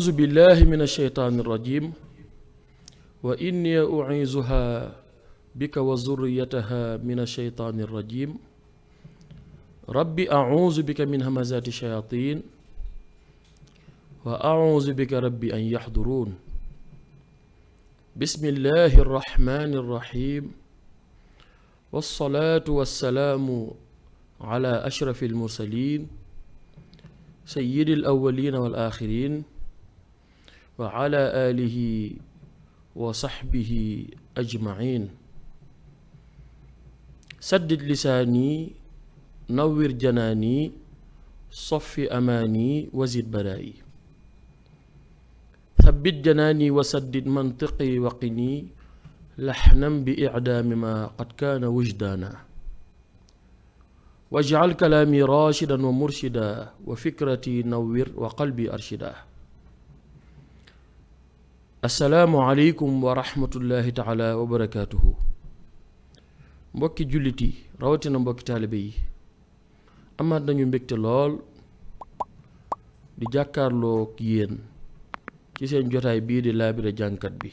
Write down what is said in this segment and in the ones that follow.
أعوذ بالله من الشيطان الرجيم وإني أعيذها بك وذريتها من الشيطان الرجيم رب أعوذ بك من همزات الشياطين وأعوذ بك رب أن يحضرون بسم الله الرحمن الرحيم والصلاة والسلام على أشرف المرسلين سيد الأولين والآخرين وعلى آله وصحبه أجمعين سدد لساني نور جناني صف أماني وزد بلائي ثبت جناني وسدد منطقي وقني لحنا بإعدام ما قد كان وجدانا واجعل كلامي راشدا ومرشدا وفكرتي نور وقلبي أرشدا السلام عليكم ورحمة الله تعالى وبركاته mbokki jullit yi rawatina mbokki taalibe yi amaat nañu mbégte lool di jàkkaarloo ak yéen ci seen jotaay bii di laabire jànkat bi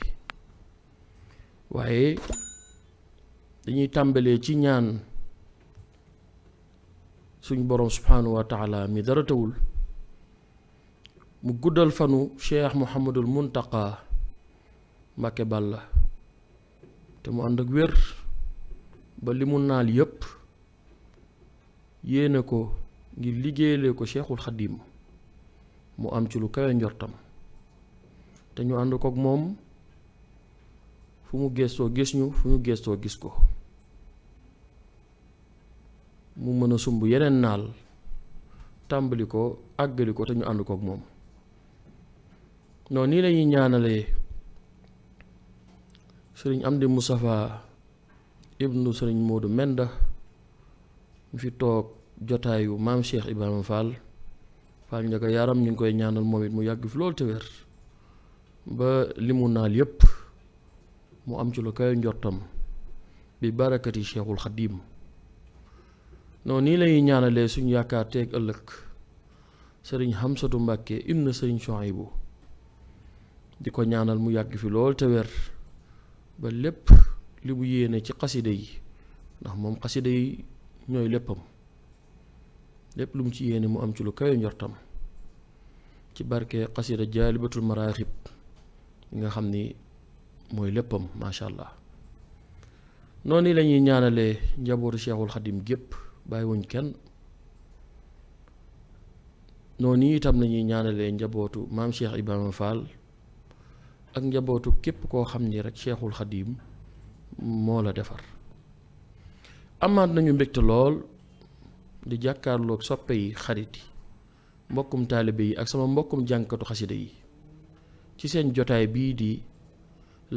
waaye dañuy tàmbalee ci ñaan suñ boroom subhaanahu wa taala mi dara tawul mu guddal fanu Cheikh Mouhamadul Muntaqa Mbàkke Bàlla te mu ànd ak wér ba li mu naal yépp yéene ko ngir liggéeyale ko Cheikhul Xadim mu am ci lu kawe njortam te ñu ànd kook moom fu mu gestoo gis ñu fu ñu gestoo gis ko mu mën a sumb yeneen naal tàmbali ko àggali ko te ñu ànd kook moom noonu nii lañuy ñaanalee sëriñ Amdi Moustapha ibnu sëriñ Moodu Menda mu fi toog jotaayu maam Cheikh Ibrahima Fall Fall njëkk yaram ñu ngi koy ñaanal moom it mu yàgg fi loolu te wér ba li mu naal yépp mu am ci lu koy njortam bi barakati Cheikhul Xadim noonu nii lañuy ñaanalee suñu yaakaar teeg ëllëg sëriñ Hamsatu Mbàkke ibnu sëriñ Chouaïbou di ko ñaanal mu yàgg fi lool te wér ba lépp li mu yéene ci xasida yi ndax moom xasida yi ñooy léppam lépp lu mu ci yéene mu am ci lu kawe njortam ci barke xasida jaalibatul maraaxib nga xam ni mooy léppam macha allah noonu la ñuy ñaanalee njabootu Cheikhul Xadim gépp bàyyiwuñ kenn noonu itam lañuy ñaanalee njabootu maam Cheikh Ibrahima Fall ak njabootu képp koo xam ni rek Cheikhul Xadim moo la defar amaat nañu mbégte lool di jàkkaarloog soppe yi xarit yi mbokkum taalibe yi ak sama mbokkum jànkatu xasida yi ci seen jotaay bii di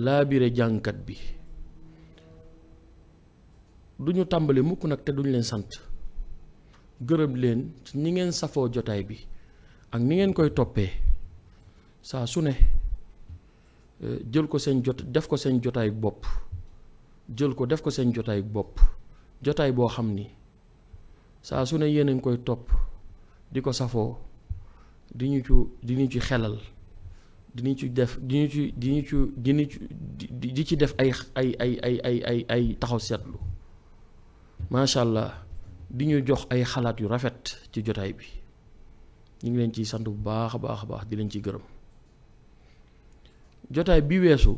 laabire jànkat bi duñu tàmbali mukk nag te duñ leen sant gërëm leen ci ni ngeen safoo jotaay bi ak ni ngeen koy toppee saa su ne jël ko seen def ko seen jotaay bopp jël ko def ko seen jotaay bopp jotaay boo xam ni saa su ne yéen a ngi koy topp di ko safoo di ñu ci xelal di ci def di ci def ay taxaw seetlu macha allah di ñu jox ay xalaat yu rafet ci jotaay bi ñu ngi leen ciy sant bu baax a baax a baax di leen ciy gërëm jotaay bi weesu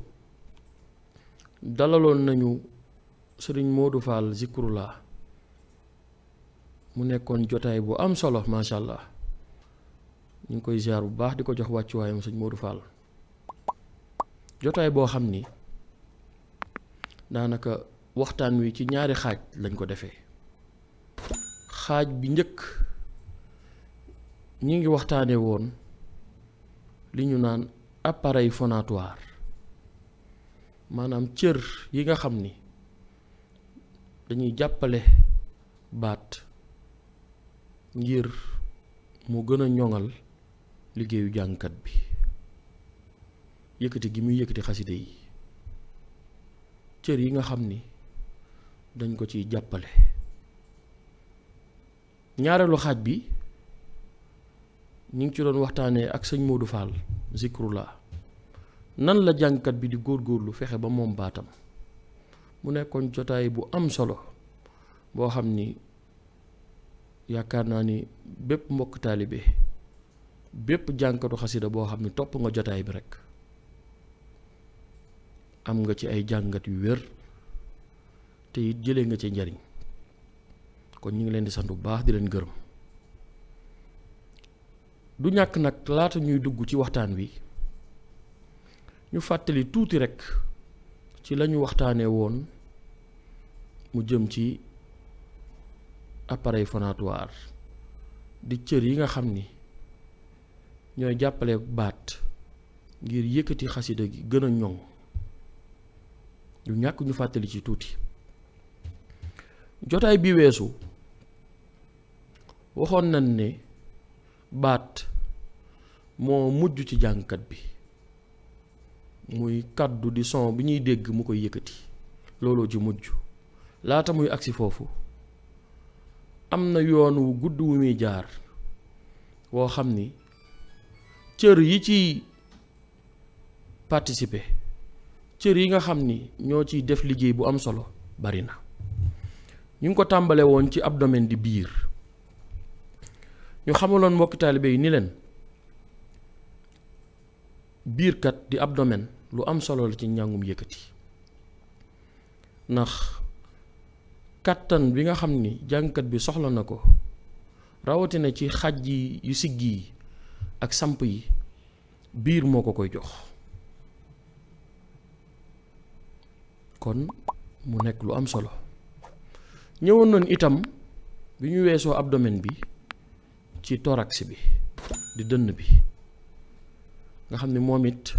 dalaloon nañu sëriñ Modou Fall Zikrullah mu nekkoon jotaay bu am solo macha allah ñu ngi koy ziar bu baax di ko jox wàccuwaayam sëriñ Modou Fall jotaay boo xam ni daanaka waxtaan wi ci ñaari xaaj lañ ko defee xaaj bi njëkk ñi ngi waxtaane woon li ñu naan appareil phonatoire maanaam cër yi nga xam ni dañuy jàppale baat ngir mu gën a ñoŋal liggéeyu jàngkat bi yëkkati gi muy yëkkati xaside yi cër yi nga xam ni dañ ko ciy jàppale ñaareelu xaaj bi ñu ngi ci doon waxtaanee ak sëñ Modou Fall zikrullah nan la jàngkat bi di góorgóorlu fexe ba moom baatam. mu nekkoon jotaay bu am solo boo xam ni yaakaar naa ni bépp mbokk taalibe bépp jàngkatu xasida boo xam ni topp nga jotaay bi rekk am nga ci ay jàngat yu wér te it jëlee nga ci njariñ kon ñu ngi leen di sant bu baax di leen gërëm. du ñàkk nag laata ñuy dugg ci waxtaan wi ñu fàttali tuuti rekk ci lañu waxtaanee woon mu jëm ci appareil phonatoire di cër yi nga xam ni ñooy jàppale baat ngir yëkkati xasida gi gën a ñoŋ. du ñàkk ñu fàttali ci tuuti. jotaay bi weesu waxoon nañ ne baat moo mujj ci jàngkat bi muy kàddu di son bi ñuy dégg mu koy yëkkati looloo ci mujj. laata muy agsi foofu am na yoon wu gudd wu muy jaar woo xam ni cër yi ci participer cër yi nga xam ni ñoo ciy def liggéey bu am solo bari na. ñu ngi ko tàmbale woon ci abdomen di biir ñu xamaloon mbokki taalibe yi ni leen biirkat di abdomen lu am solo la ci njàngum yëkkati ndax kàttan bi nga xam ni jàngkat bi soxla na ko rawatina ci xaj yi yu sigg yi ak samp yi biir moo ko koy jox. kon mu nekk lu am solo. ñëwoon nañ itam bi ñu weesoo abdomen bi ci thorax bi di dënn bi nga xam ni moom it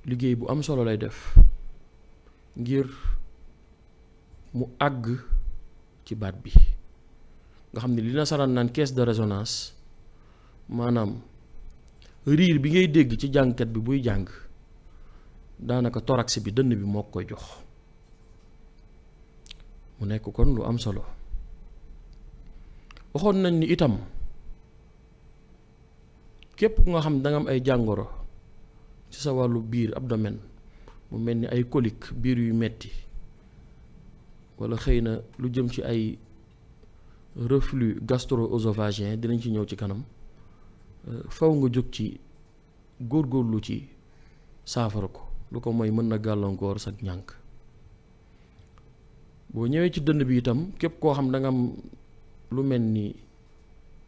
liggéey bu am solo lay def ngir mu àgg ci baat bi nga xam ni li nasaraan naan caisse de résonance maanaam riir bi ngay dégg ci jàngkat bi buy jàng daanaka thorax bi dënn bi moo koy jox. mu nekk kon lu am solo. waxoon nañ ni itam képp ku nga xam danga am ay jàngoro ci sa wàllu biir abdomen mu mel ni ay colique biir yu metti walla xëy na lu jëm ci ay reflux gastro-œsophagien dinañ ci ñëw ci kanam faw nga jóg ci góorgóorlu ci saafara ko lu ko mooy mën na gàllankoor sa ñànk. boo ñëwee ci dënn bi itam képp koo xam da nga am lu mel ni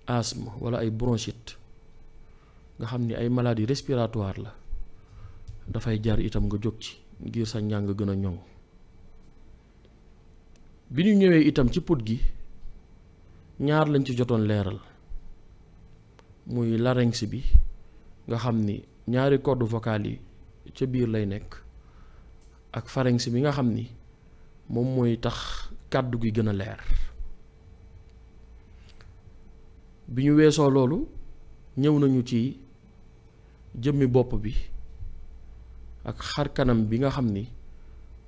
asthme walla ay bronchite nga xam ni ay maladie respiratoire la dafay jar itam nga jóg ci ngir sa njàng gën a ñoŋ. bi ñu ñëwee itam ci put gi ñaar lañ ci jotoon leeral muy larynx bi nga xam ni ñaari cordes vocales yi ca biir lay nekk ak pharynx bi nga xam ni moom mooy tax kàddu gi gën a leer. bi ñu weesoo loolu ñëw nañu ci jëmmi bopp bi ak xar kanam bi nga xam ni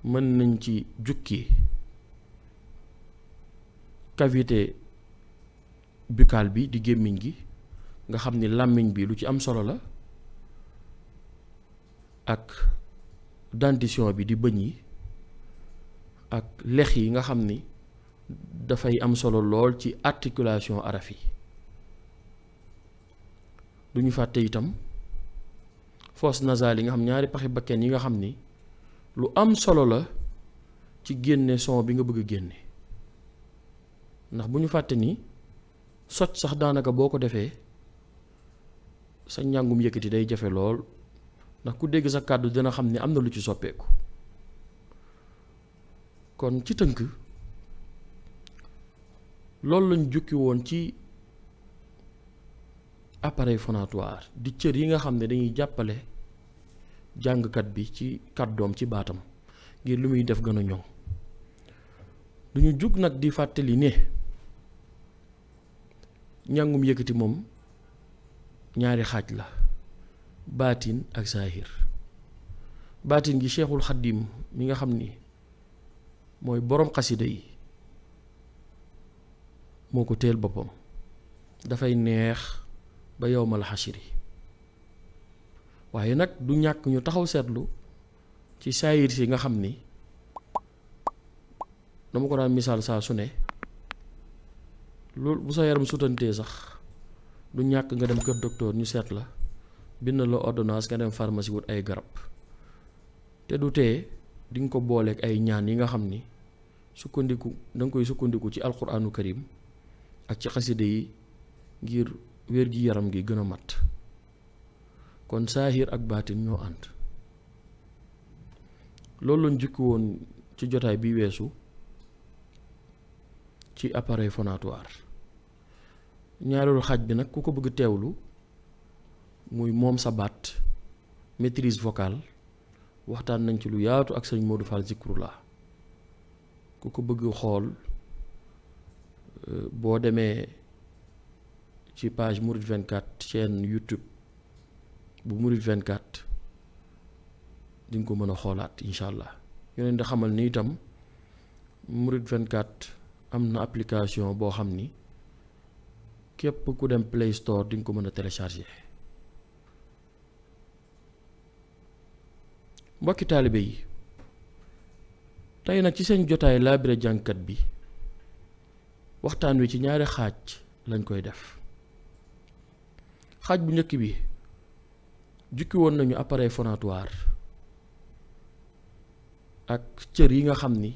mën nañ ci jukki cavité buccale bi di gémmiñ gi nga xam ni làmmiñ bi lu ci am solo la ak dentition bi di bëñ yi ak lex yi nga xam ni dafay am solo lool ci articulation araf yi. du ñu fàtte itam fosse nasale yi nga xam ñaari paxi bakken yi nga xam ni lu am solo la ci génne son bi nga bëgg a génne ndax bu ñu fàtte ni socc sax daanaka boo ko defee sa njàngum yëkkati day jafe lool ndax ku dégg sa kàddu dina xam ni am na lu ci soppeeku. kon ci tënk loolu lañ jukki woon ci appareil phonatoire di cër yi nga xam ne dañuy jàppale jàngkat bi ci kàddoom ci baatam ngir lu muy def gën a ñoŋ. duñu jug nag di fàttali ne njàngum yëkkati moom ñaari xaaj la baatin ak saahir. baatin gi Cheikhul Xaddim mi nga xam ni mooy boroom xasida yi moo ko teel boppam dafay neex ba yawmal xashiri. waaye nag du ñàkk ñu taxaw seetlu ci saayir si nga xam ni dama ko daan misaal saa su ne loolu bu sa yaram sutantee sax du ñàkk nga dem kër docteur ñu seet la bind la ordonnance nga dem pharmacie wut ay garab te du tee di nga ko booleeg ay ñaan yi nga xam ni sukkandiku da nga koy sukkandiku ci alquraanu karim ak ci xaside yi ngir wér gi yaram gi gën a mat. kon saahir ak baatin ñoo ànd. loolu lañ jukki woon ci jotaay bi weesu ci appareil phonatoire. ñaareelu xaaj bi nag ku ko bëgg teewlu muy moom sa baat maîtrise vocale waxtaan nañ ci lu yaatu ak sëñ Modou Fall Zikrullah. ku ko bëgg xool boo demee ci page Mouride 24 chaîne YouTube bu Mouride 24 di nga ko mën a xoolaat incha allah. ñu leen di xamal ni itam Mouride 24 am na application boo xam ni képp ku dem Play Store di nga ko mën a télécharger. mbokki taalibe yi tey nag ci seen jotaay laabire jàngkat bi waxtaan wi ci ñaari xaaj lañ koy def. xaaj bu njëkk bi jukki woon nañu appareil phonatoire ak cër yi nga xam ni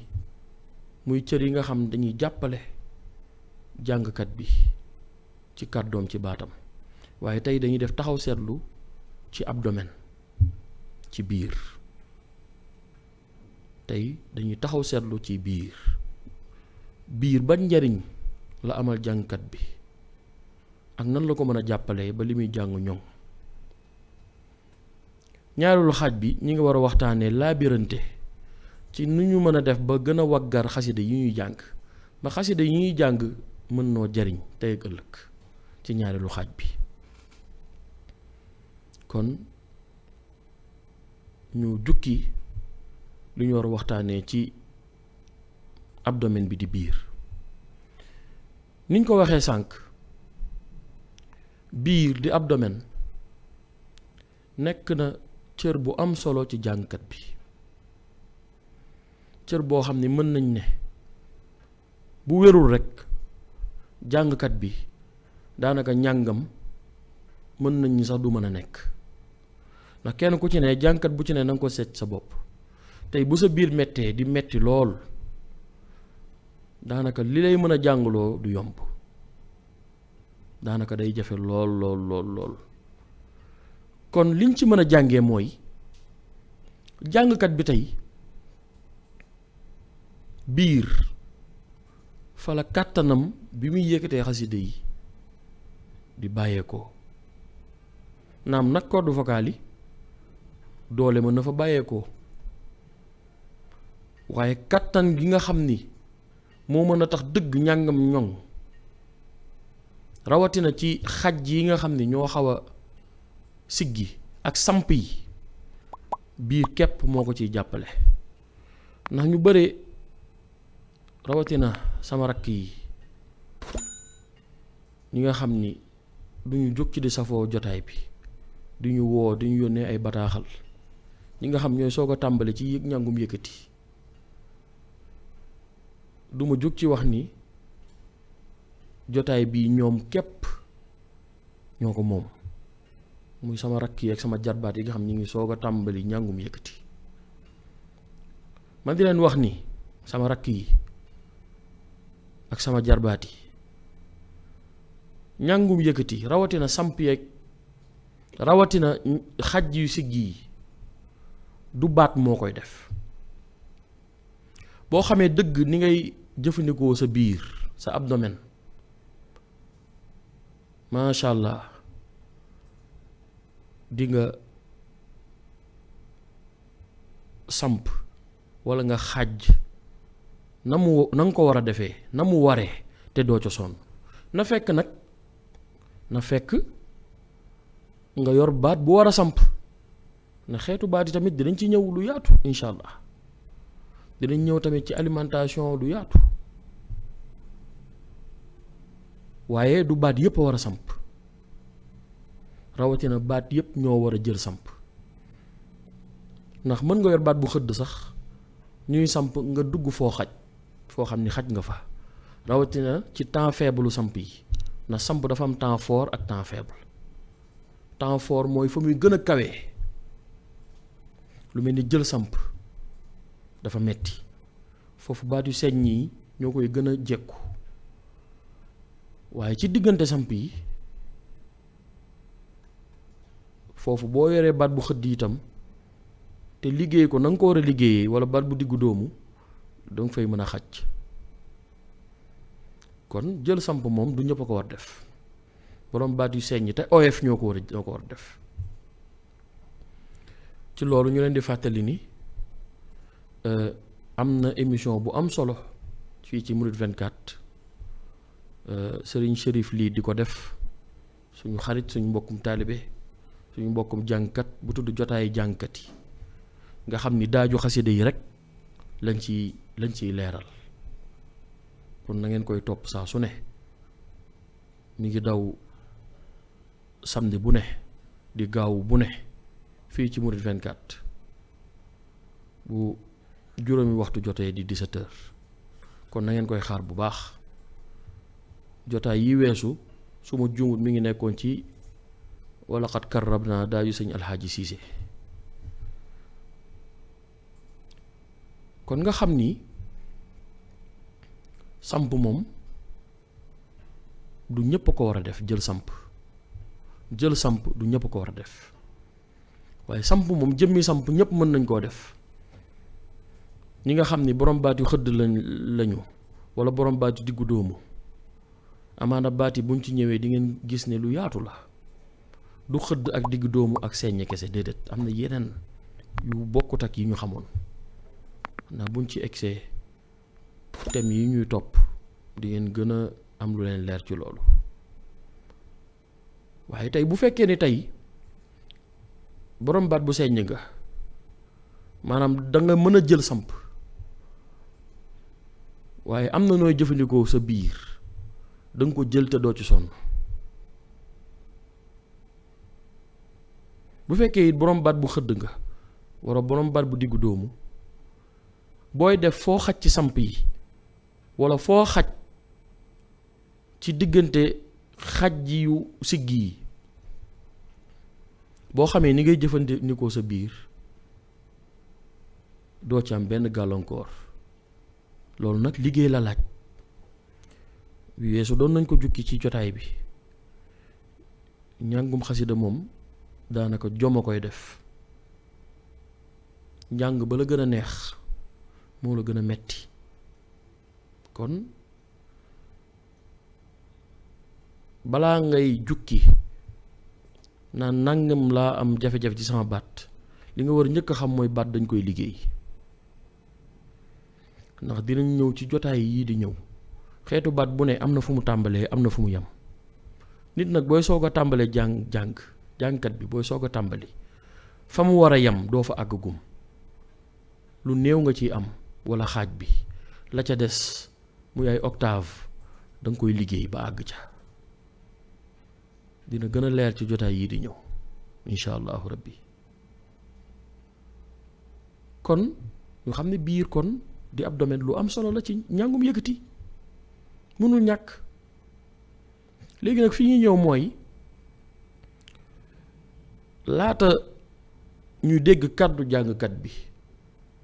muy cër yi nga xam dañuy jàppale jàngkat bi ci kàddoom ci baatam. waaye tey dañuy def taxaw seetlu ci abdomen ci biir. tey dañuy taxaw seetlu ci biir ban njariñ la amal jàngkat bi ak nan la ko mën a jàppalee ba li muy jàng ñoŋ. ñaareelu xaaj bi ñi ngi war a waxtaanee laabirante ci nu ñu mën a def ba gën a waggar xasida yi ñuy jàng ba xasida yi ñuy jàng mën noo jariñ tey ak ëllëg ci ñaareelu xaaj bi. kon ñu jukki lu ñu war a waxtaanee ci abdomen bi di biir. niñ ko waxee sànq biir di abdomen nekk na cër bu am solo ci jàngkat bi. cër boo xam ne mën nañ ne bu wérul rekk jàngkat bi daanaka njàngam mën nañ ni sax du mën a nekk. ndax kenn ku ci ne jàngkat bu ci ne na nga ko seet sa bopp. tey bu sa biir mettee di metti lool daanaka li lay mën a jàngaloo du yomb daanaka day jafe lool. kon liñ ci mën a jàngee mooy jàngkat bi tey biir fa la kàttanam bi muy yëkkatee xasida yi di bàyyeekoo. naam nag corde vocale yi doole mën na fa bàyyeekoo waaye kàttan gi nga xam ni moo mën a tax dëgg njàngam ñoŋ rawatina ci xaj yi nga xam ni ñoo xaw a siggi ak samp yi biir képp moo ko ciy jàppale. ndax ñu bare rawatina sama rakk yi ñi nga xam ni duñu jóg ci di safoo jotaay bi di ñu woo di ñu yónnee ay bataaxal ñi nga xam ñooy soog a tàmbali ci yëg njàngum yëkkati duma jóg ci wax ni jotaay bii ñoom képp ñoo ko moom muy sama rakk yi ak sama jarbaat yi nga xam ñi ngi soog a tàmbali njàngum yëkkati. man di leen wax ni sama rakk yi ak sama jarbaat yi njàngum yëkkati rawatina samp yeeg rawatina xaj yu sigg yi du baat moo koy def. boo xamee dëgg ni ngay jëfandikoo sa biir sa abdomen macha allah di nga samp walla nga xàjj na nga ko war a defee na mu waree te doo ca sonn. na fekk nga yor baat bu war a samp na xeetu baat yi tamit dinañ ci ñëw lu yaatu incha allah dinañ ñëw tamit ci alimentation lu yaatu waaye du baat yépp a war a samp rawatina baat yépp ñoo war a jël samp ndax mën nga yor baat bu xëdd sax ñuy samp nga dugg foo xam ni xaj nga fa rawatina ci temps faible samp yi ndax samp dafa am temps fort ak temps faible temps fort mooy fa muy gën a kawee lu mel ni jël samp dafa metti foofu baat yu señ yi ñoo koy gën a jekku waaye ci diggante samp yi foofu boo yoree baat bu xëdd itam te liggéey ko na nga ko war a liggéeyee wala baat bu diggu doomu danga fay mën a xaj kon jël samp moom du ñëpp a ko war def borom baat yu señ te oyof ñoo ko war def ci loolu ñu leen di fàttali ni am na émission bu am solo fii ci Mouride 24 Serigne Chérif lii di ko def suñu xarit suñu mbokkum taalibe suñu mbokkum jàngkat bu tudd jotaayu jàngkat yi nga xam ni daaju xasida yi rek lañ ciy leeral kon na ngeen koy topp saa su ne mi ngi daw samedi bu ne di gaaw bu ne fii ci Mouride 24 bu juróomi waxtu jotee di 17h kon na ngeen koy xaar bu baax jotaay yi weesu su ma juumut mi ngi nekkoon ci wala xat karrab naa daaju sëñ Alxaaji Siise kon nga xam ni samp moom du ñëpp a ko war a def jël samp du ñëpp a ko war a def waaye samp moom jëmmi samp ñëpp mën nañ koo def ñi nga xam ni borom baat yu xëdd lañu wala borom baat yu diggu doomu amaana baat yi buñ ci ñëwee di ngeen gis ne lu yaatu la du xëdd ak diggu doomu ak seññe kese déedéet am na yeneen yu bokkut ak yi ñu xamoon ndax buñ ci egsee thème yi ñuy topp di ngeen gën a am lu leen leer ci loolu waaye tey bu fekkee ni tey borom baat bu seññ nga maanaam da nga mën a jël samp waaye am na nooy jëfandikoo sa biir da nga ko jël te doo ci sonn bu fekkee it borom baat bu xëdd nga wala borom baat bu diggu doomu booy def foo xaj ci samp yi wala foo xaj ci diggante xaj yu sigg yi boo xamee ni ngay jëfandikoo sa biir doo ci am benn gàllankoor loolu nag liggéey la laaj weesu doon nañ ko jukki ci jotaay bi njàngum xasida moom daanaka joma koy def njàng ba la gën a neex moo la gën a metti kon balaa ngay jukki naan nangam laa am jafe-jafe ci sama baat li nga war a njëkk a xam mooy baat dañ koy liggéey ndax dinañ ñëw ci jotaay yii di ñëw xeetu baat bu ne am na fu mu tàmbalee am na fu mu yem nit nag booy soog a tàmbalee jàngkat bi booy soog a tàmbali fa mu war a yem doo fa àggagum lu néew nga ciy am walla xaaj bi la ca des muy ay octave da nga koy liggéey ba àgg ca dina gën a leer ci jotaay yii di ñëw incha allahu rabbi kon ñu xam ne biir kon di ab domaine lu am solo la ci njàngum yëkkati mënul ñàkk léegi nag fi ñu ñëw mooy laata ñuy dégg kàddu jàngkat bi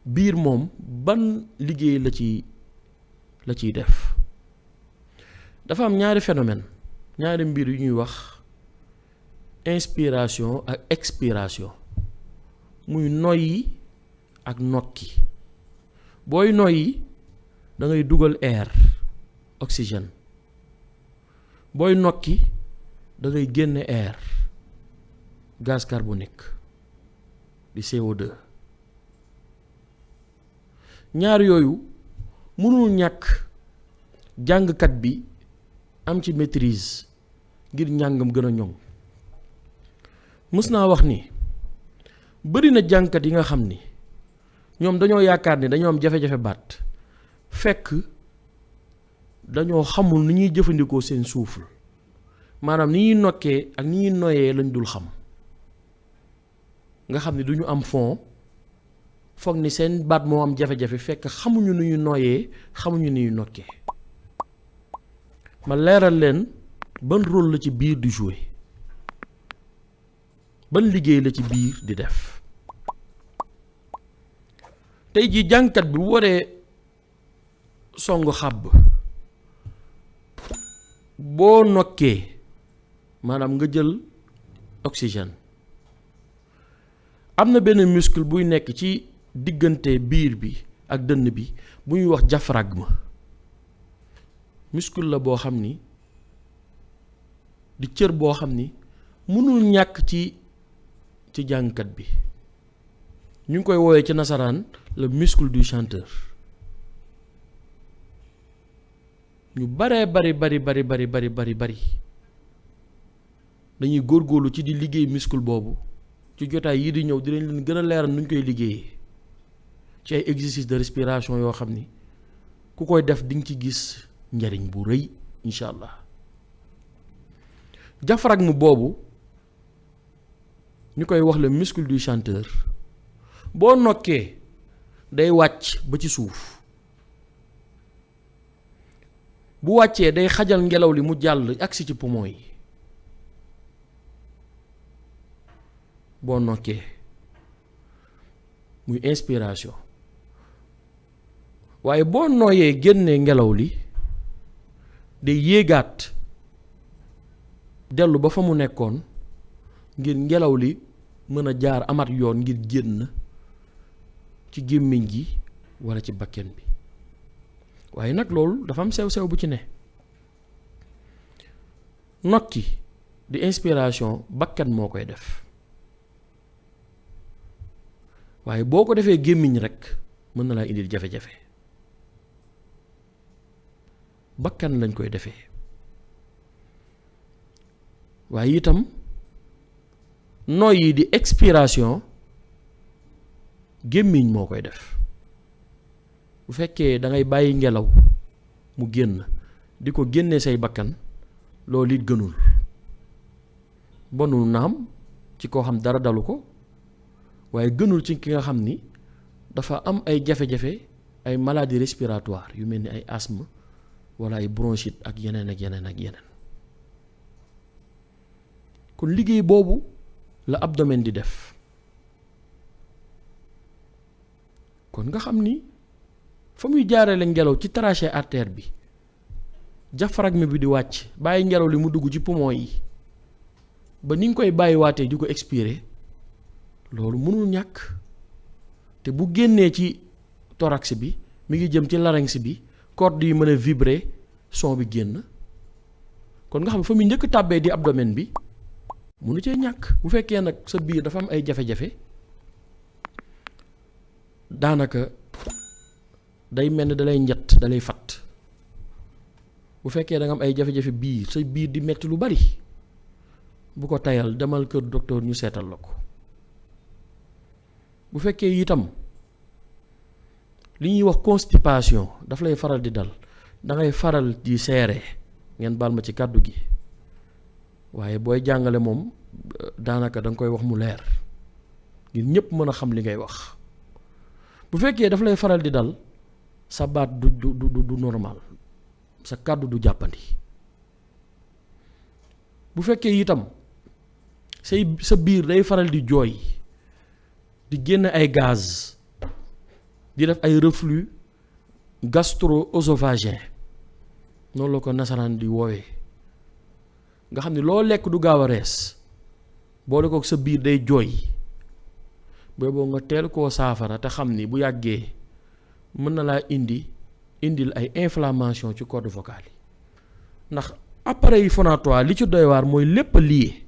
biir moom ban liggéey la ciy def dafa am ñaari phénomène ñaari mbir yu ñuy wax inspiration ak expiration muy noyyi ak nokki booy noyyi da ngay dugal air oxygène booy nokki da ngay génne air gaz carbonique di CO2 ñaar yooyu mënul ñàkk jàngkat bi am ci maîtrise ngir njàngam gën a ñoŋ mës naa wax ni bari na jàngkat yi nga xam ni ñoom dañoo yaakaar ni dañoo am jafe-jafe baat fekk dañoo xamul ni ñuy jëfandikoo seen souffle maanaam ni ñuy nokkee ak ni ñuy noyee lañ dul xam nga xam ne du ñu am fond foog ni seen baat moo am jafe-jafe fekk xamuñu nu ñu noyyee xamuñu ni ñu nokkee ma leeral leen ban rôle la ci biir di jouer ban liggéey la ci biir di def tey jii jàngkat bi bu waree songu xàbb boo nokkee maanaam nga jël oxygène am na benn muscle buy nekk ci diggante biir bi ak dënn bi bu ñuy wax diaphragme muscle la boo xam ni di cër boo xam ni mënul ñàkk ci jàngkat bi ñu ngi koy woowee ci nasaraan le muscle du chanteur ñu baree bari dañuy góorgóorlu ci di liggéey muscle boobu ci jotaay yii di ñëw dinañ leen gën a leeral nu ñu koy liggéeyee ci ay exercice de respiration yoo xam ni ku koy def di nga ci gis njariñ bu rëy incha allah diaphragme boobu ñu koy wax le muscle du chanteur boo nokkee day wàcc ba ci suuf bu wàccee day xajal ngelaw li mu jàll agsi ci poumon yi boo nokkee muy inspiration waaye boo nooyee génnee ngelaw li day yéegaat dellu ba fa mu nekkoon ngir ngelaw li mën a jaar amat yoon ngir génn ci gémmiñ gi walla ci bakken bi waaye nag loolu dafa am sew-sew bu ci ne nokki di inspiration bakkan moo koy def waaye boo ko defee gémmiñ rekk mën na laa indil jafe-jafe bakkan lañ koy defee waaye itam noyyi di expiration gémmiñ moo koy def bu fekkee da ngay bàyyi ngelaw mu génn di ko génnee say bakkan loolu it gënul bonul naam ci koo xam dara dalu ko waaye gënul ci ki nga xam ni dafa am ay jafe-jafe ay maladies respiratoires yu mel ni ay asthme walla ay bronchite ak yeneen ak yeneen ak yeneen kon liggéey boobu la abdomen di def kon nga xam ni fa muy jaarale ngelaw ci trachée artère bi diaphragme bi di wàcc bàyyi ngelaw li mu dugg ci poumon yi ba ni nga koy bàyyi waatee di ko expirer loolu mënul ñàkk te bu génnee ci thorax bi mi ngi jëm ci larynx bi cordes yi mën a vibrer son bi génn kon nga xam ne fa muy njëkk tàbbee di abdomen bi mënu cee ñàkk bu fekkee nag sa biir dafa am ay jafe-jafe daanaka day mel ni dalay njett dalay fatt bu fekkee da nga am ay jafe-jafe biir sa biir di metti lu bari bu ko tayal demal kër docteur ñu seetal la ko bu fekkee itam li ñuy wax constipation daf lay faral di dal da ngay faral di seere ngeen baal ma ci kàddu gi waaye booy jàngale moom daanaka da nga koy wax mu leer ngir ñépp mën a xam li ngay wax bu fekkee daf lay faral di dal sa baat du normal sa kàddu du jàppandi bu fekkee itam sa biir day faral di jooy di génn ay gaz di def ay reflux gastro-œsophagien noonu la ko nasaraan di woowee nga xam ne loo lekk du gaaw a rees boole ko sa biir day jooy boobu nga teel koo saafara te xam ni bu yàggee mën na laa indil ay inflammation ci corde vocale yi ndax appareil phonatoire li ci doy waar mooy lépp lié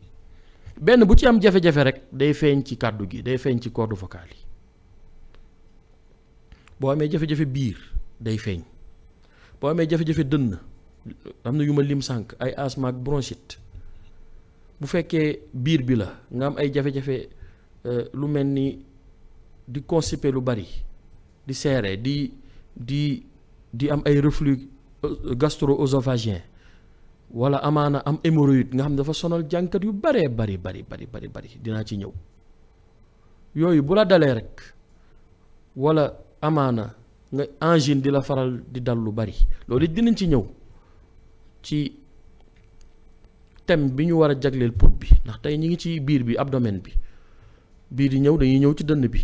benn bu ci am jafe-jafe rek day feeñ ci kàddu gi day feeñ ci corde vocale yi boo amee jafe-jafe biir day feeñ boo amee jafe-jafe dënn am na yu ma lim sànq ay asthme ak bronchite bu fekkee biir bi la nga am ay jafe-jafe lu mel ni di constipé lu bari di seere di am ay reflux gastro-œsophagien wala amaana am hémorroïde nga xam ne dafa sonal jànkat yu baree bari dinaa ci ñëw. yooyu bu la dalee rek wala amaana nga angine di la faral di dal lu bari loolu it dinañ ci ñëw ci thème bi ñu war a jagleel put bi ndax tey ñi ngi ci biir bi abdomen bi bii di ñëw dañuy ñëw ci dënn bi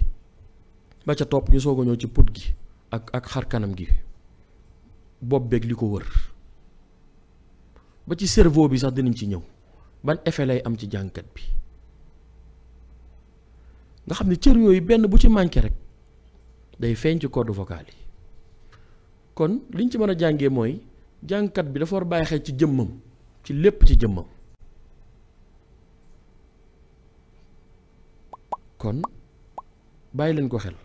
ba ca topp ñu soog a ñëw ci put gi ak xar kanam gi bopp beeg li ko wër ba ci cerveau bi sax dinañ ci ñëw ban effet lay am ci jànkat bi nga xam ne cër yooyu benn bu ci manqué rek day feeñ ci corde vocale yi kon liñ ci mën a jàngee mooy jànkat bi dafa war bàyyi xel ci jëmmam ci lépp ci jëmmam kon bàyyi leen ko xel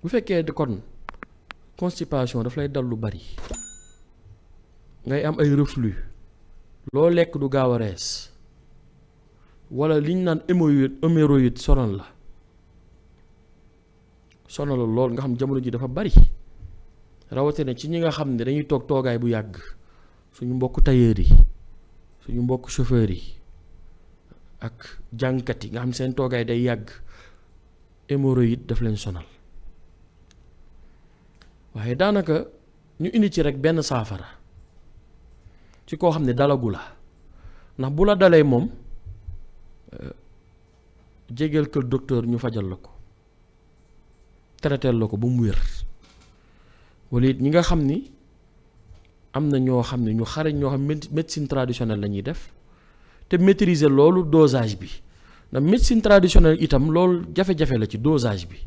bu fekkee kon constipation daf lay dal lu bari ngay am ay reflux loo lekk du gaaw a rees wala liñ naan hémorroïde sonal la lool nga xam jamono ji dafa bari rawatina ci ñi nga xam ne dañuy toog toogaay bu yàgg suñu mbokk tailleur yi suñu mbokk chauffeur yi ak jàngkat yi nga xam seen toogaay day yàgg hémorroïde daf leen sonal waaye daanaka ñu indi ci rek benn saafara ci koo xam ne dalagu la ndax bu la dalee moom jegeel kër docteur ñu fajal la ko traiteel la ko ba mu wér wala it ñi nga xam ni am na ñoo xam ne ñu xarañ ñoo xam médecine traditionnelle la ñuy def te maîtriser loolu dosage bi ndax médecine traditionnelle itam loolu jafe-jafe la ci dosage bi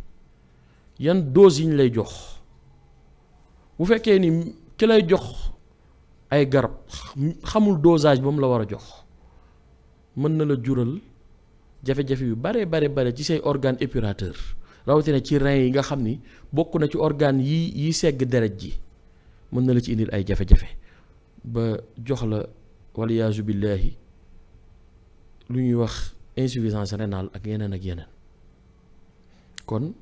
yan dose yi ñu lay jox bu fekkee ni ki lay jox ay garab xamul dosage ba mu la war a jox mën na la jural jafe-jafe yu bare ci say organe épurateur rawatina ci rein yi nga xam ni bokk na ci organe yi segg deret ji mën na la ci indil ay jafe-jafe ba jox la waliyaasu billaahi lu ñuy wax insuffisance rénale ak yeneen kon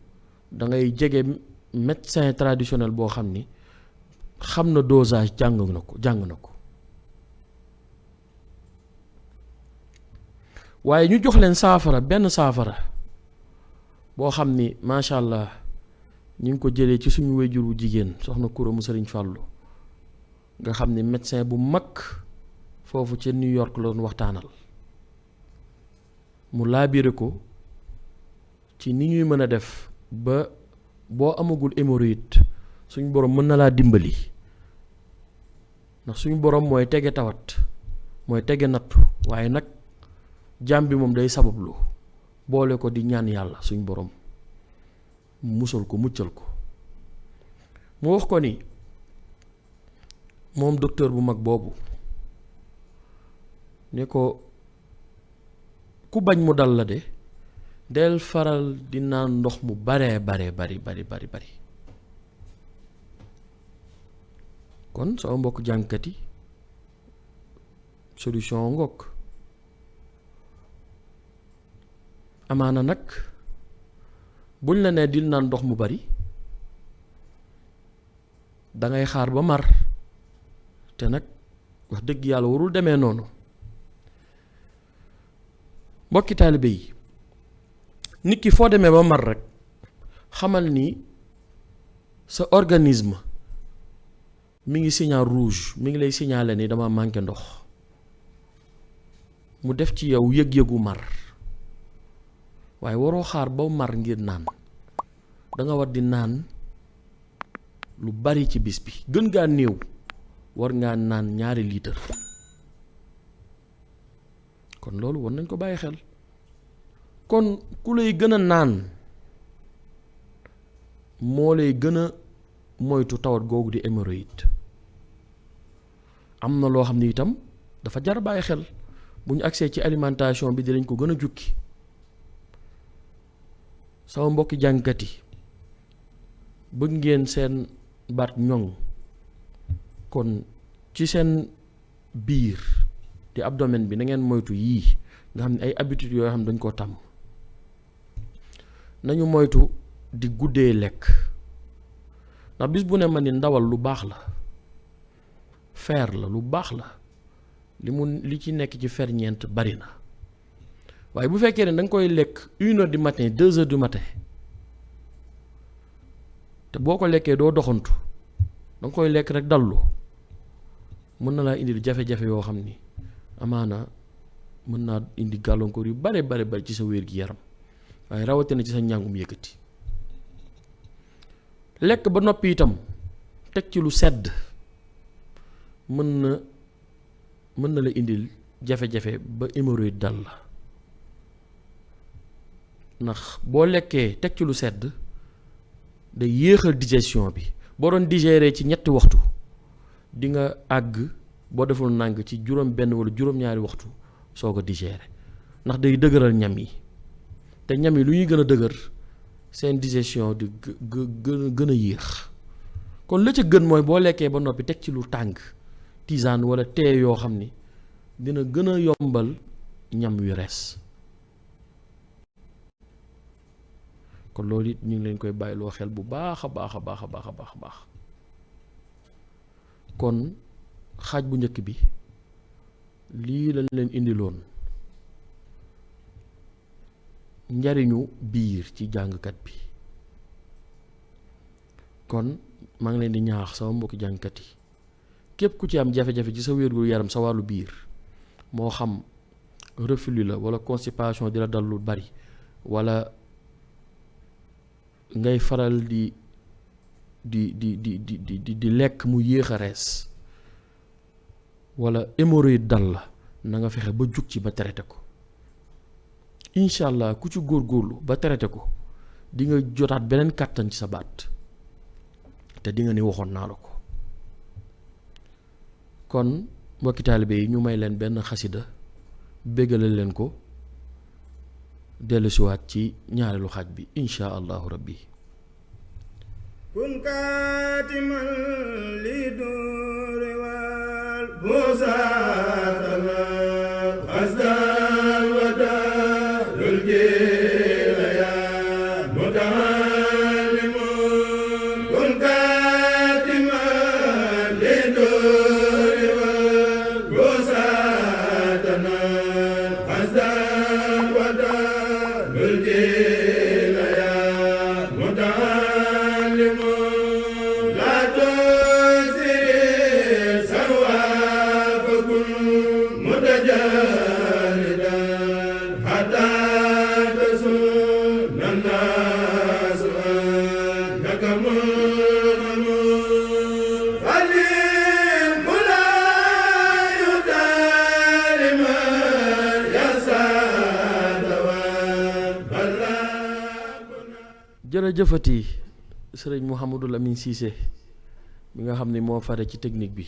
da ngay jege médecin traditionnel boo xam ni xam na dosage jàng na ko waaye ñu jox leen benn saafara boo xam ni macha allah ñu ngi ko jëlee ci suñu wéyjur wu jigéen soxna Koura mu Sëriñ Fàllu nga xam ni médecin bu mag foofu ca New York la doon waxtaanal mu laabire ko ci ni ñuy mën a def ba boo amagul hémorroïde suñu borom mën na laa dimbali ndax suñu borom mooy tege tawat mooy tege nattu waaye nag jaam bi moom day sabablu boole ko di ñaan yàlla suñu borom musal ko muccal ko mu wax ko ni moom docteur bu mag boobu ne ko ku bañ mu dal la de del faral di naan ndox mu bari kon sama mbokk jàngkat yi solution ngokk amaana nag buñ la nee dil naan ndox mu bari dangay xaar ba mar te nag wax dëgg yàlla warul demee noonu mbokki taalibe yi nit ki foo demee ba mar rek xamal ni sa organisme mi ngi signal rouge mi ngi lay signaler ni dama manqué ndox mu def ci yow yëg-yëgu mar waaye waroo xaar ba mar ngir naan danga war di naan lu bari ci bis bi gën ngaa néew war ngaa naan 2 litre kon loolu war nañ ko bàyyi xel kon ku lay gën a naan moo lay gën a moytu tawat googu di hémorroïde am na loo xam ne itam dafa jar bàyyi xel bu ñu agsee ci alimentation bi dinañ ko gën a jukki sama mbokki jàngkat yi bëgg ngeen seen baat ñoŋ kon ci seen biir di abdomen bi na ngeen moytu yii nga xam ne ay habitudes yoo xam ne dañ koo tàmm nañu moytu di guddee lekk ndax bis bu ne ma ni ndawal lu baax la fer la lu baax la li ci nekk ci ferñeent bari na waaye bu fekkee ne da nga koy lekk 1 heure du matin 2 heures du matin te boo ko lekkee doo doxantu da nga koy lekk rek dallu mën na laa indil jafe-jafe yoo xam ni amaana mën naa indi gàllankoor yu bare ci sa wér gi yaram waaye rawatina ci sa njàngum yëkkati lekk ba noppi itam teg ci lu sedd mën na la indil jafe-jafe ba hémorroïde dal la ndax boo lekkee teg ci lu sedd day yéexal digestion bi boo doon digérer ci ñetti waxtu di nga àgg boo deful nàng ci juróom benn wala juróom-ñaari waxtu soo ko digérer ndax day dëgëral ñam yi te ñam yi lu ñuy gën a dëgër seen digestion di gën a yéex kon la ca gën mooy boo lekkee ba noppi teg ci lu tàng tisane wala thé yoo xam ni dina gën a yombal ñam wi rees kon loolu it ñu ngi leen koy bàyyiloo xel bu baax a baax kon xaaj bu njëkk bi lii lañ leen indiloon njariñu biir ci jàngkat bi kon maa ngi leen di ñaax sama mbokki jàngkat yi képp ku ci am jafe-jafe ci sa wér-gu yaram sa wàllu biir moo xam reflux la wala constipation di la dal lu bari wala ngay faral di lekk mu yéex a rees wala hémorroïde dal la na nga fexe ba jug ci ba traité ko incha allah ku ci góorgóorlu ba traité ko di nga jotaat beneen kàttan ci sa baat te di nga ni waxoon naa la ko kon mbokki taalibe yi ñu may leen benn xasida béggale leen ko dellusiwaat ci ñaareelu xaaj bi incha allahu rabbi kun kaatiman li duri wal busatana xasdan wada lul jila ya mutalimun kun kaatiman li duri wal busatana xasdan wada lul jila ya mutalimun jërëjëfati sëriñ Mouhamadou Lamine Cissé mi nga xam ne moo fare ci technique bi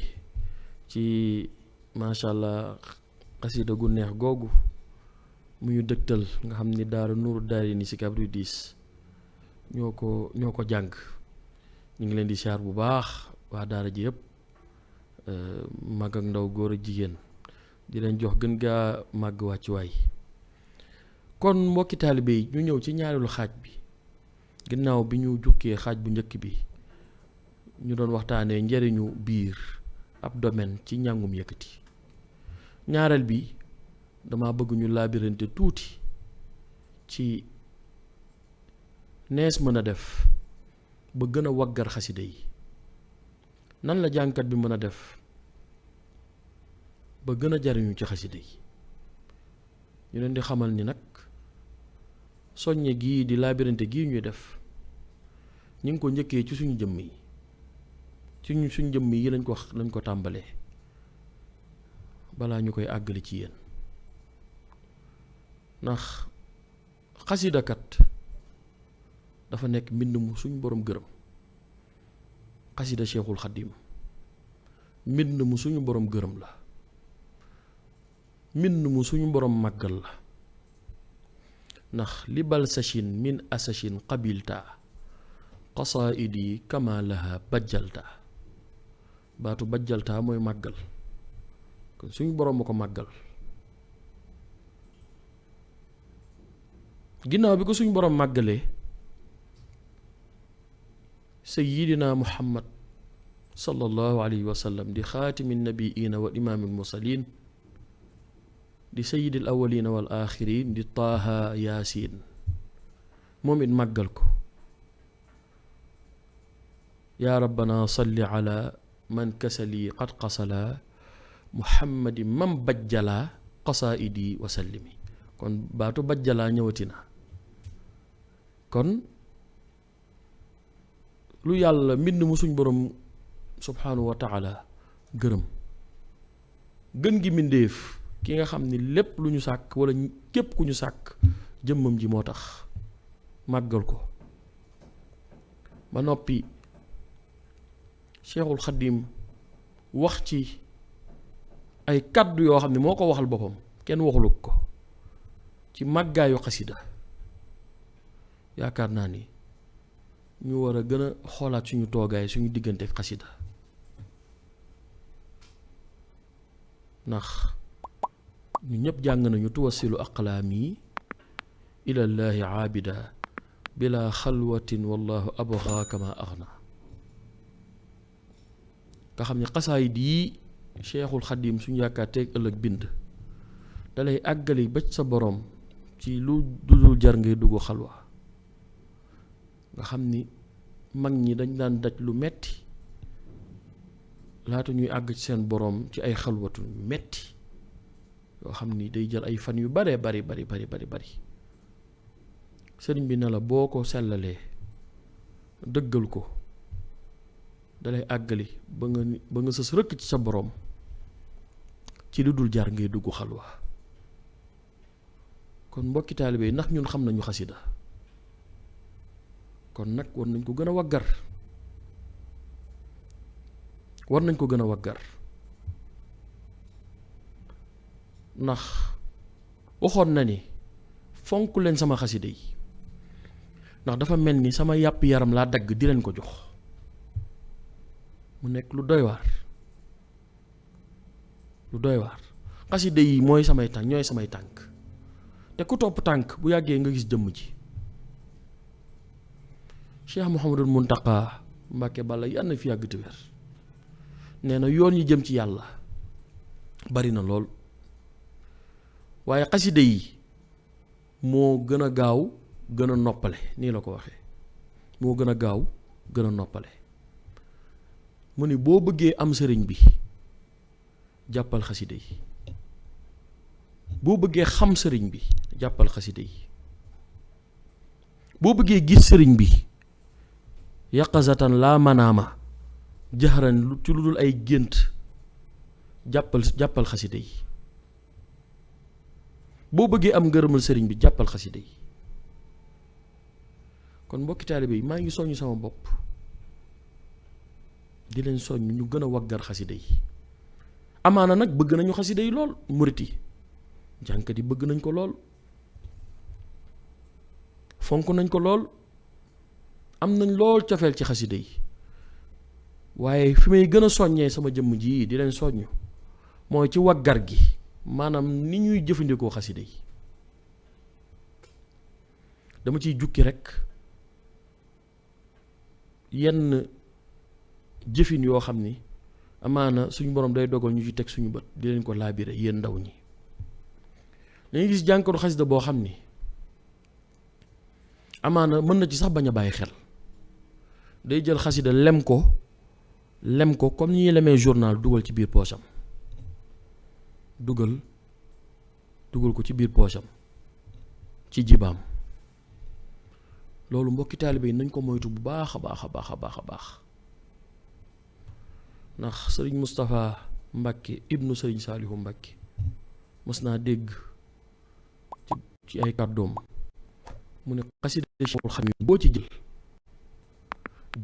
ci macha allah xasida gu neex googu mu ñu dëgtal nga xam ni daara nuuru daari ni si kabri 10 ñoo ko jàng ñu ngi leen di siyaar bu baax waa daara ji yëpp mag ak ndaw góor ak jigéen di leen jox gën gaa màgg wàccuwaay kon mbokki taalibe yi ñu ñëw ci ñaareelu xaaj bi ginnaaw bi ñu jukkee xaaj bu njëkk bi ñu doon waxtaanee njariñu biir ab domaine ci njàngum yëkkati ñaareel bi dama bëgg ñu laabirante tuuti ci nees mën a def ba gën a waggar xasida yi nan la jàngkat bi mën a def ba gën a jariñu ci xasida yi ñu leen di xamal ni nag soññe gii di laabirante gii ñuy def ñu ngi ko njëkkee ci suñu jëmm yi suñu jëmm yi lañ ko tàmbalee balaa ñu koy àggale ci yéen ndax xasidakat dafa nekk mbind mu suñu borom gërëm xasida Cheikhul Xadim mbind mu suñu borom gërëm la mbind mu suñu borom màggal la ndax li bal sachin min asachin qabilta qasaidi kama laha bajjalta baatu bajjalta mooy màggal kon suñu borom ma ko màggal ginnaaw bi ko suñu borom màggalee sayyidina Muhammad sallallahu alayhi wa sallam di xaatimi nabiina wa imaamil mursalin di sayyidil awwalina wal axirin di taaha yaasin moom it màggal ko yaa rabbana salli ala man kasali qad qasala muhammadi man bajjala qasaidi wa sallimi kon baatu bajjalaa ñëwati na kon lu yàlla mbind mu suñ borom subhaanahu wa taala gërëm gën gi mbindéef ki nga xam ni lépp lu ñu sàkk wala képp ku ñu sàkk jëmmam ji moo tax màggal ko ba noppi Cheikhul Xadim wax ci ay kàddu yoo xam ne moo ko waxal boppam kenn waxuluk ko ci màggaayu xasida yaakaar naa ni ñu war a gën a xoolaat suñu toogaay suñu diggante ak xasida ndax ñu ñëpp jàng nañu tuwasilu aqlaami ilallaahi aabida bila xalwatin wallahu abgha kama aghna nga xam ne xasaayid yi Cheikhul Xadim suñu yaakaar teeg ëllëg bind dalay àggali ba sa boroom ci lu dudul jar ngay dugg xalwa nga xam ni mag ñi dañ daan daj lu metti laata ñuy àgg ci seen boroom ci ay xalwatu yu metti yoo xam ni day jël ay fan yu bare bari sëriñ bi ne la boo ko sellalee dëggal ko dalay àggali ba nga sës rëkk ci sa boroom ci lu dul jar ngay dugg xalwa kon mbokki taalibe yi ndax ñun xam nañu xasida kon nag war nañ ko gën a waggar ndax waxoon na ni fonk leen sama xasida yi ndax dafa mel ni sama yàpp yaram laa dagg di leen ko jox mu nekk lu doy waar xasida yi mooy samay tànk ñooy samay tànk te ku topp tànk bu yàggee nga gis jëmm ji Cheikh Mouhamadul Muntaqa Mbàkke Balla yàlla na fi yàgg te wér nee na yoon yi jëm ci yàlla bari na lool waaye xasida yi moo gën a gaaw gën a noppale nii la ko waxee moo gën a gaaw gën a noppale mu ni boo bëggee am sëriñ bi jàppal xasida yi boo bëggee xam sëriñ bi jàppal xasida yi boo bëggee gis sëriñ bi yaqazatan laa manaama jaxaran ci lu dul ay gént jàppal xasida yi boo bëggee am ngërëmal sëriñ bi jàppal xasida yi kon mbokki taalibe yi maa ngi soññ sama bopp di leen soññ ñu gën a waggar xasida yi amaana nag bëgg nañu xasida yi lool murit yi jànkat yi bëgg nañ ko lool fonk nañ ko lool am nañ lool cofeel ci xasida yi waaye fi may gën a soññee sama jëmm ji di leen soññ mooy ci waggar gi maanaam ni ñuy jëfandikoo xasida yi dama ciy jukki rekk yenn jëfin yoo xam ni amaana suñu borom day dogal ñu ci teg suñu bët di leen ko laabire yéen ndaw ñi dañuy gis jànkatu xasida boo xam ni amaana mën na ci sax bañ a bàyyi xel day jël xasida lem ko comme ni ñuy lemee journal dugal ci biir poosam dugal ko ci biir poosam ci jibaam loolu mbokki taalibe yi nañ ko moytu bu baax a baax ndax sëriñ Moustapha Mbàkke ibnu sëriñ Saalihu Mbàkke mës naa dégg ci ay kàddoom mu ne xasida Cheikhul Xadim boo ci jël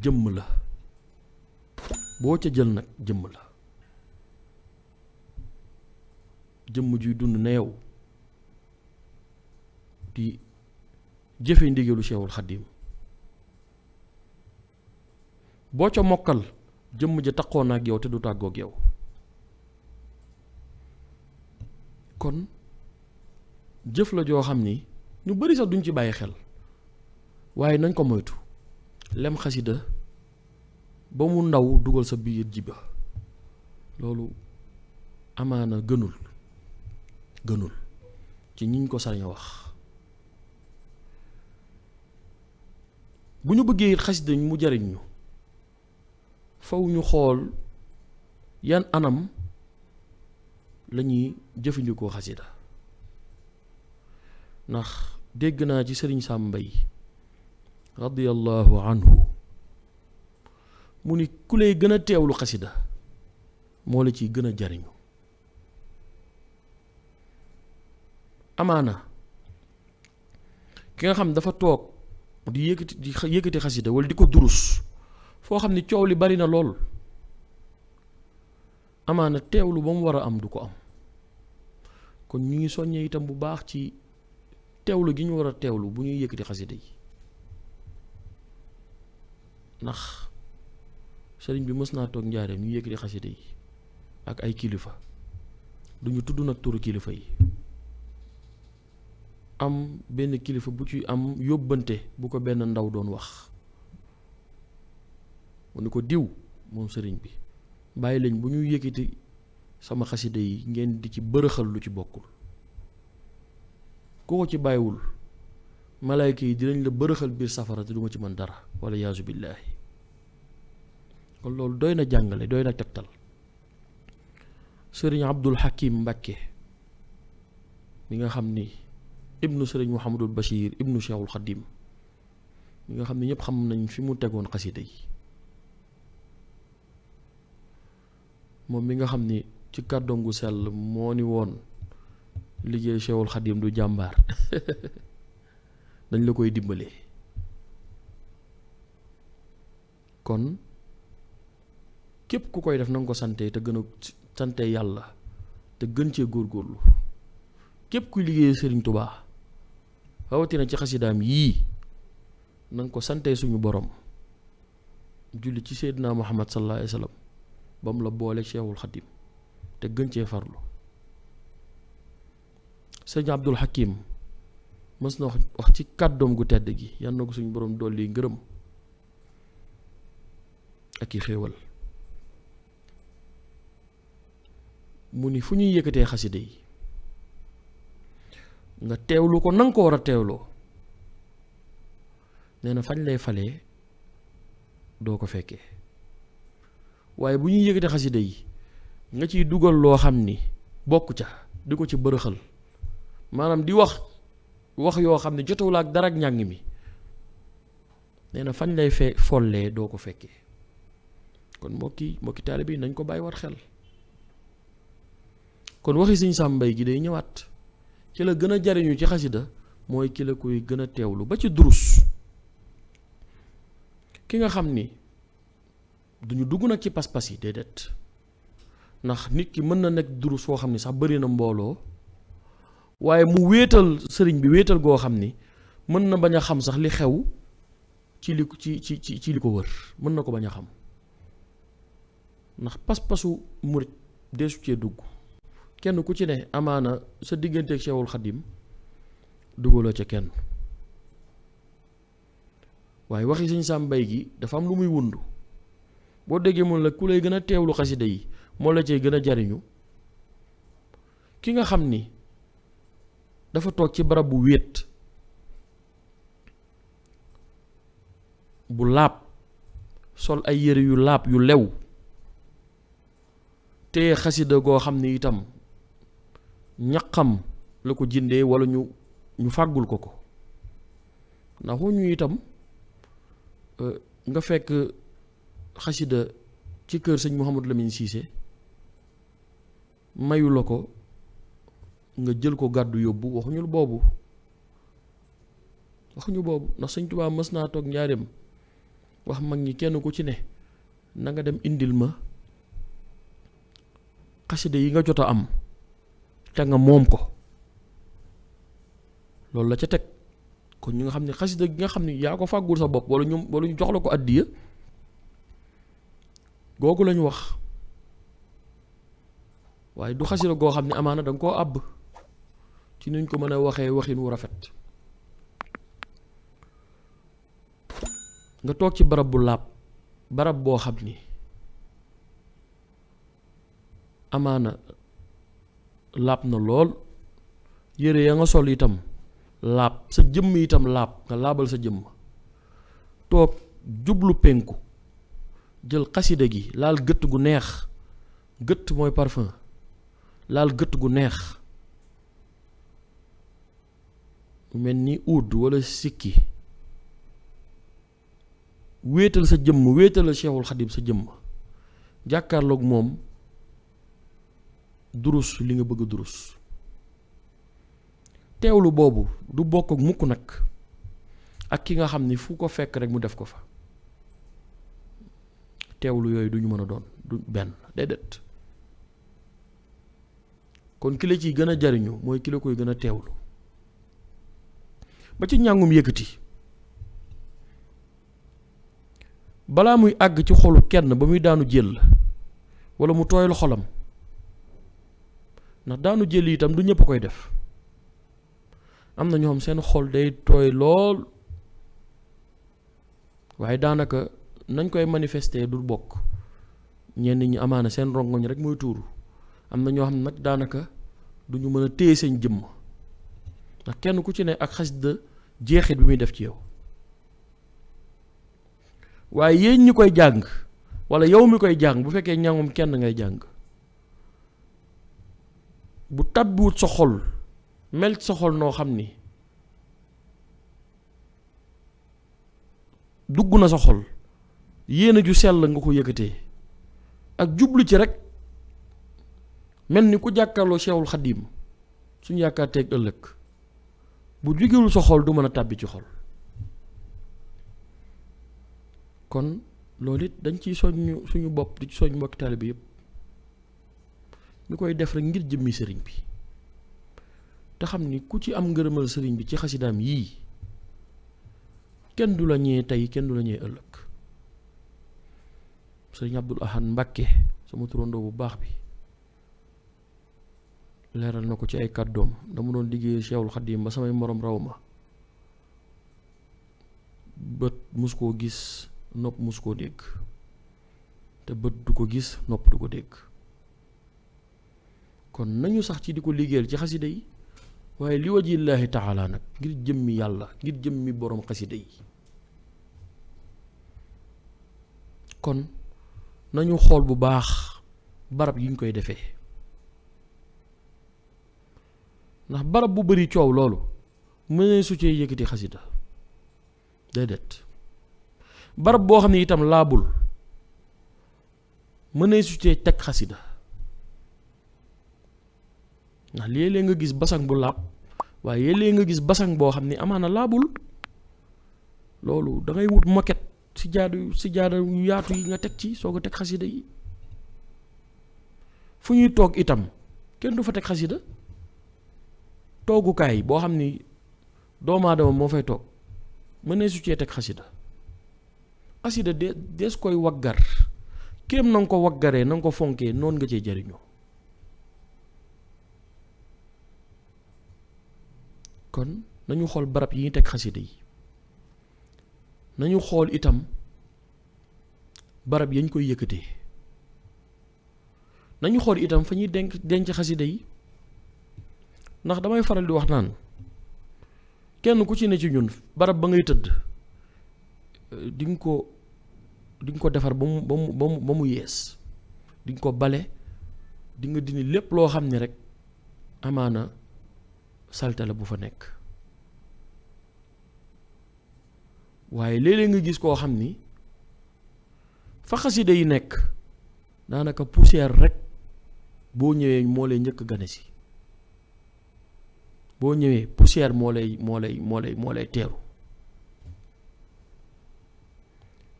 jëmm la boo ca jël nag jëmm la jëmm juy dund na yow di jëfe ndigalu Cheikhul Xadim boo ca mokkal jëmm ja taxoon na ak yow te du tàggoog yow kon jëf la joo xam ni ñu bari sax duñ ci bàyyi xel waaye nañ ko moytu lem xasida ba mu ndaw dugal sa biir jiba loolu amaana gënul ci ñiñ ko sañ a wax. bu ñu bëggee xasida mu jariñ ñu faw ñu xool yan anam lañuy jëfandikoo xasida ndax dégg naa ci sëriñ Sam Mbaye radiyallahu anhu mu ni ku lay gën a teewlu xasida moo la ciy gën a jariñu. amaana ki nga xam dafa toog di yëkkati xasida wala di ko durus foo xam ni coow li bari na lool amaana teewlu ba mu war a am du ko am kon ñu ngi soññee itam bu baax ci teewlu gi ñu war a teewlu bu ñuy yëkkati xasida yi ndax sëriñ bi mës naa toog njaareem ñu yëkkati xasida yi ak ay kilifa duñu tudd nag turu kilifa yi am benn kilifa bu ci am yóbbante bu ko benn ndaw doon wax mu ni ko diw moom sëriñ bi bàyyi lañ bu ñuy yëkkati sama xasida yi ngeen di ci bërëxal lu ci bokkul ku ko ci bàyyiwul malaayka yi dinañ la bërëxal biir safara te duma ci mën dara wala yaasu billaahi kon loolu doy na jàngale doy na tegtal. sëriñ Abdul Hakim Mbàkke mi nga xam ni ibnu sëriñ Muhammadul Bashir ibnu Cheikhul Xadim mi nga xam ne ñëpp xam nañ fi mu tegoon xasida yi moom mi nga xam ni ci kàddoom gu sell moo ni woon liggéey Cheikhul Xadim du jàmbaar dañ la koy dimbalee kon képp ku koy def na nga ko sante te gën a sante yàlla te gën cee góorgóorlu képp kuy liggéey Sëriñ Tubaa rawatina ci xasidaam yii na nga ko sante suñu borom julli ci Seydina Muhammad sallallahu alayhi wa sallam ba mu la boole Cheikhul Xadim te gën cee farlu. sëñ Abdul Hakim mës na wax ci kàddoom gu tedd gi yal na ko suñu borom dolli ngërëm ak i xéewal mu ni fu ñuy yëkkatee xasida yi nga teewlu ko nanga ko war a teewloo nee na fañ lay falee doo ko fekkee waaye bu ñuy yëkkatee xasida yi nga ciy dugal loo xam ni bokk ca di ko ci bërëxal maanaam di wax yoo xam ne jotewul ak dara ak njàng mi nee na fañ lay follee doo ko fekkee kon mbokki taalibe yi nañ ko bàyyi war xel kon waxi Sëñ Sam Mbaye gi day ñëwaat ci la gën a jariñu ci xasida mooy ki la koy gën a teewlu ba ci durus ki nga xam ni duñu dugg nag ci pas-pas yi déedéet ndax nit ki mën na nekk durus foo xam ni sax bari na mbooloo waaye mu wéetal sëriñ bi wéetal goo xam ni mën na bañ a xam sax li xew ci li ko wër mën na ko bañ a xam ndax pas-pasu murit deesu cee dugg kenn ku ci ne amaana sa digganteeg Cheikhul Xadim dugaloo ca kenn waaye waxi Sëñ Sam Mbaye gi dafa am lu muy wundu boo déggee mun la ku lay gën a teewlu xasida yi moo la cay gën a jariñu ki nga xam ni dafa toog ci barab bu wéet bu laab sol ay yére yu laab yu lew te xasida goo xam ni itam ñaqam la ko jëndee walla ñu fàggul ko ndax ñu itam nga fekk xasida ci kër sëñ Mouhamadou Lamine Cissé mayu la ko nga jël ko gàddu yóbbu waxuñu boobu ndax sëñ Tuubaa mës naa toog njaareem wax mag ñi kenn ku ci ne na nga dem indil ma xasida yi nga jot a am te nga moom ko loolu la ca teg kon ñu nga xam ne xasida gi nga xam ne yaa ko fàggul sa bopp wala ñu jox la ko àddiya googu lañu wax waaye du xasida goo xam ne amaana danga koo àbb ci nuñ ko mën a waxee waxin wu rafet nga toog ci barab bu laab barab boo xam ni amaana laab na lool, yére ya nga sol itam laab, sa jëmm itam laab, nga laabal sa jëmm, toog jublu penku, jël xasida gi laal gëtt gu neex, gëtt mooy parfum, laal gëtt gu neex mel ni uud walla sikki, wéetal sa jëmm, wéetalal Cheikhul Khadim sa jëmm, jàkkaarloog moom durus li nga bëgg durus. teewlu boobu du bokk ak mukk nag ak ki nga xam ni fu ko fekk rek mu def ko fa. teewlu yooyu du ñu mën a doon du benn, déedéet. kon ki la ciy gën a jariñu mooy ki la koy gën a teewlu. ba ci njàngum yëkkati, balaa muy àgg ci xolu kenn ba muy daanu jël walla mu tooyal xolam, ndax daanu jël itam du ñëpp koy def. am na ñoo xam seen xol day tooy lool waaye daanaka nañ koy manifester du bokk. ñenn ñi amaana seen rongoñ rek mooy tuuru. am na ñoo xam nag daanaka du ñu mën a téye seen jëmm, ndax kenn ku ci ne ak xasida jeexit bi muy def ci yow. waaye yéen ñi koy jàng walla yow mi koy jàng, bu fekkee njàngum kenn ngay jàng, bu tàbbiwut sa xol, mel ci sa xol noo xam ni dugg na sa xol, yéene ju sell nga ko yëkkatee ak jublu ci rek, mel ni ku jàkkaarloo Cheikhul Khadim suñu yaakaar teeg ëllëg, bu jugewul sa xol du mën a tàbbi ci xol. kon loolu it dañ ciy soññ suñu bopp, di ci soññ mbokki taalibe bi yëpp ñu koy def rek ngir jëmmi sëriñ bi, te xam ni ku ci am ngërëmal sëriñ bi ci xasidaam yii kenn du la ñee tey, kenn du la ñee ëllëg. sëriñ Abdul Ahad Mbàkke sama turandoo bu baax bi leeral na ko ci ay kàddoom. dama doon liggéey Cheikhul Khadim ba samay morom raw ma, bët mus koo gis, nopp mus koo dégg, te bët du ko gis, nopp du ko dégg. kon nañu sax ci di ko liggéeyal ci xasida yi, waaye li wajillaahi taala nag, ngir jëmmi yàlla, ngir jëmmi boroom xasida yi. kon nañu xool bu baax barab yi ñu koy defee, ndax barab bu bari coow loolu mënee su cee yëkkati xasida, déedéet. barab boo xam ne itam laabul mënee su cee teg xasida, ndax léeg-léeg nga gis basang bu laab waaye léeg-léeg nga gis basang boo xam ne amaana laabul. loolu da ngay wut moquette si jaadu yu yaatu yi nga teg ci soog a teg xasida yi. fu ñuy toog itam kenn du fa teg xasida. toogukaay boo xam ni doomu aadama moo fay toog mënee su cee teg xasida. xasida des koy waggar, kéem na nga ko waggaree, na nga ko fonkee, noonu nga cee jariñoo. kon nañu xool barab yi ñu teg xasida yi, nañu xool itam barab yañ koy yëkkatee, nañu xool itam fa ñuy denc xasida yi. ndax damay faral di wax naan kenn ku ci ne ci ñun barab ba ngay tëdd di nga ko defar ba mu yees, di nga ko bale, di nga dindi lépp loo xam ne rek amaana salte la bu fa nekk. waaye léeg-léeg nga gis koo xam ni fa xasida yi nekk daanaka poussière rek boo ñëwee moo lay njëkk gane si. boo ñëwee poussière moo lay teeru.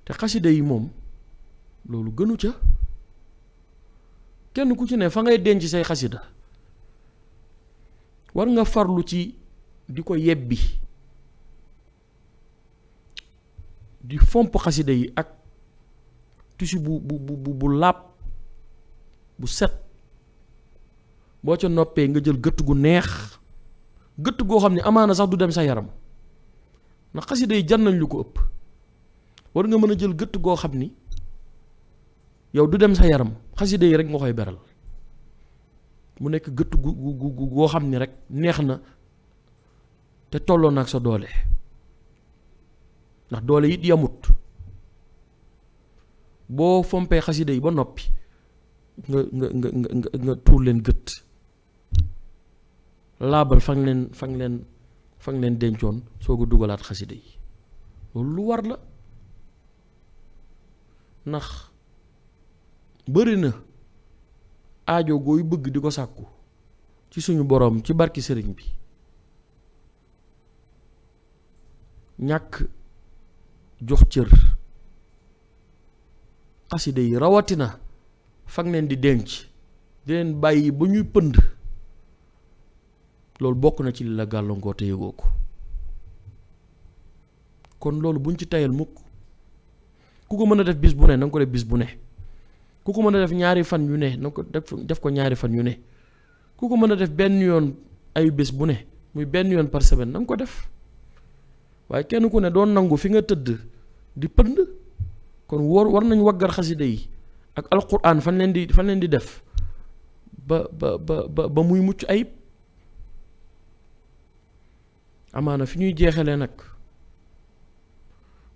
te xasida yi moom loolu gënu ca. kenn ku ci ne fa ngay denc say xasida war nga farlu ci di ko yebbi, di fomp xasida yi ak tissu bu laab bu set. boo ca noppee nga jël gëtt gu neex, gëtt goo xam ne amaana sax du dem sa yaram, ndax xasida yi jar nañ lu ko ëpp. war nga mën a jël gëtt goo xam ni yow du dem sa yaram xasida yi rek nga koy beral mu nekk gëtt gu goo xam ni rek neex na te tolloo na ak sa doole ndax doole it yamut boo fompee xasida yi ba noppi nga tuur leen gët laabal fa nga leen dencoon soo ko dugalaat xasida yi loolu lu war la ndax bëri na aajo gooy bëgg di ko sàkku ci suñu boroom ci barki sëriñ bi ñàkk jox cër xasida yi rawatina fa nga leen di denc di leen bàyyi ba ñuy pënd loolu bokk na ci li la gàllankoor te yëgoo ko kon loolu buñ ci tayal mukk ku ko mën a def bis bu ne na nga ko def bis bu ne ku ko mën a def ñaari fan yu ne na nga ko def ko ñaari fan yu ne ku ko mën a def benn yoon ay bés bu ne muy benn yoon par semaine na nga ko def waaye kenn ku ne doon nangu fi nga tëdd di pënd kon war nañ waggar xasida yi ak alquran fan leen di def ba muy mucc ayib amaana fi ñuy jeexalee nag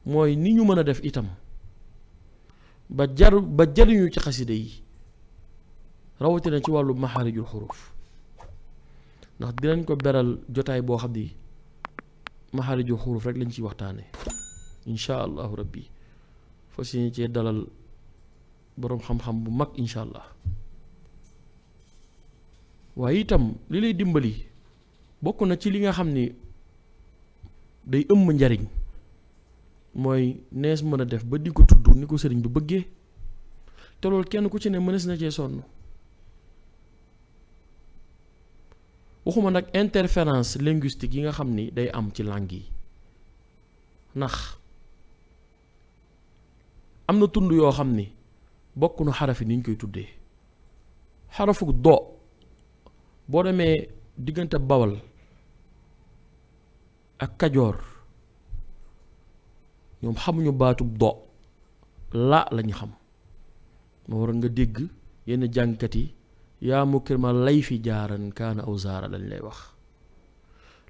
mooy ni ñu mën a def itam ba jariñu ci xasida yi rawatina ci wàllu maxaarijul xuruf ndax dinañ ko beral jotaay boo xam ni maxaarijul xuruf rek lañ ciy waxtaane insha allahu rabbi fas yéene cee dalal boroom xam-xam bu mag insha allah waaye itam li lay dimbali bokk na ci li nga xam ni day ëmb njariñ mooy nees mën a def ba di ko tudd ni ko sëriñ bi bëggee te loolu kenn ku ci ne mënees na cee sonn waxuma nag interférence linguistique yi nga xam ni day am ci langue yi ndax am na tund yoo xam ni bokk na xaraf yi ni ñu koy tuddee xarafu do boo demee diggante Bawal ak Kajoor ñoom xamuñu baatub do la lañu xam moo war nga dégg yenn jàngkat yi yaa mukkirma lay fi jaaran kaana aw zaara lañ lay wax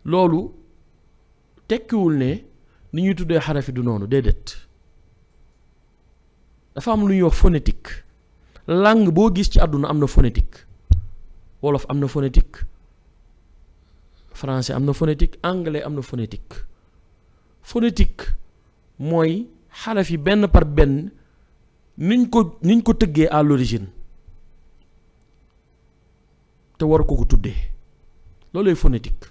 loolu tekkiwul ne ni ñuy tuddee xarafi du noonu déedéet dafa am lu ñuy wax phonétique langue boo gis ci àdduna am na phonétique wolof am na phonétique français am na phonétique anglais am na phonétique phonétique mooy xaraf yi benn par benn niñ ko tëggee à l'origine te war ko tuddee loolooy phonétique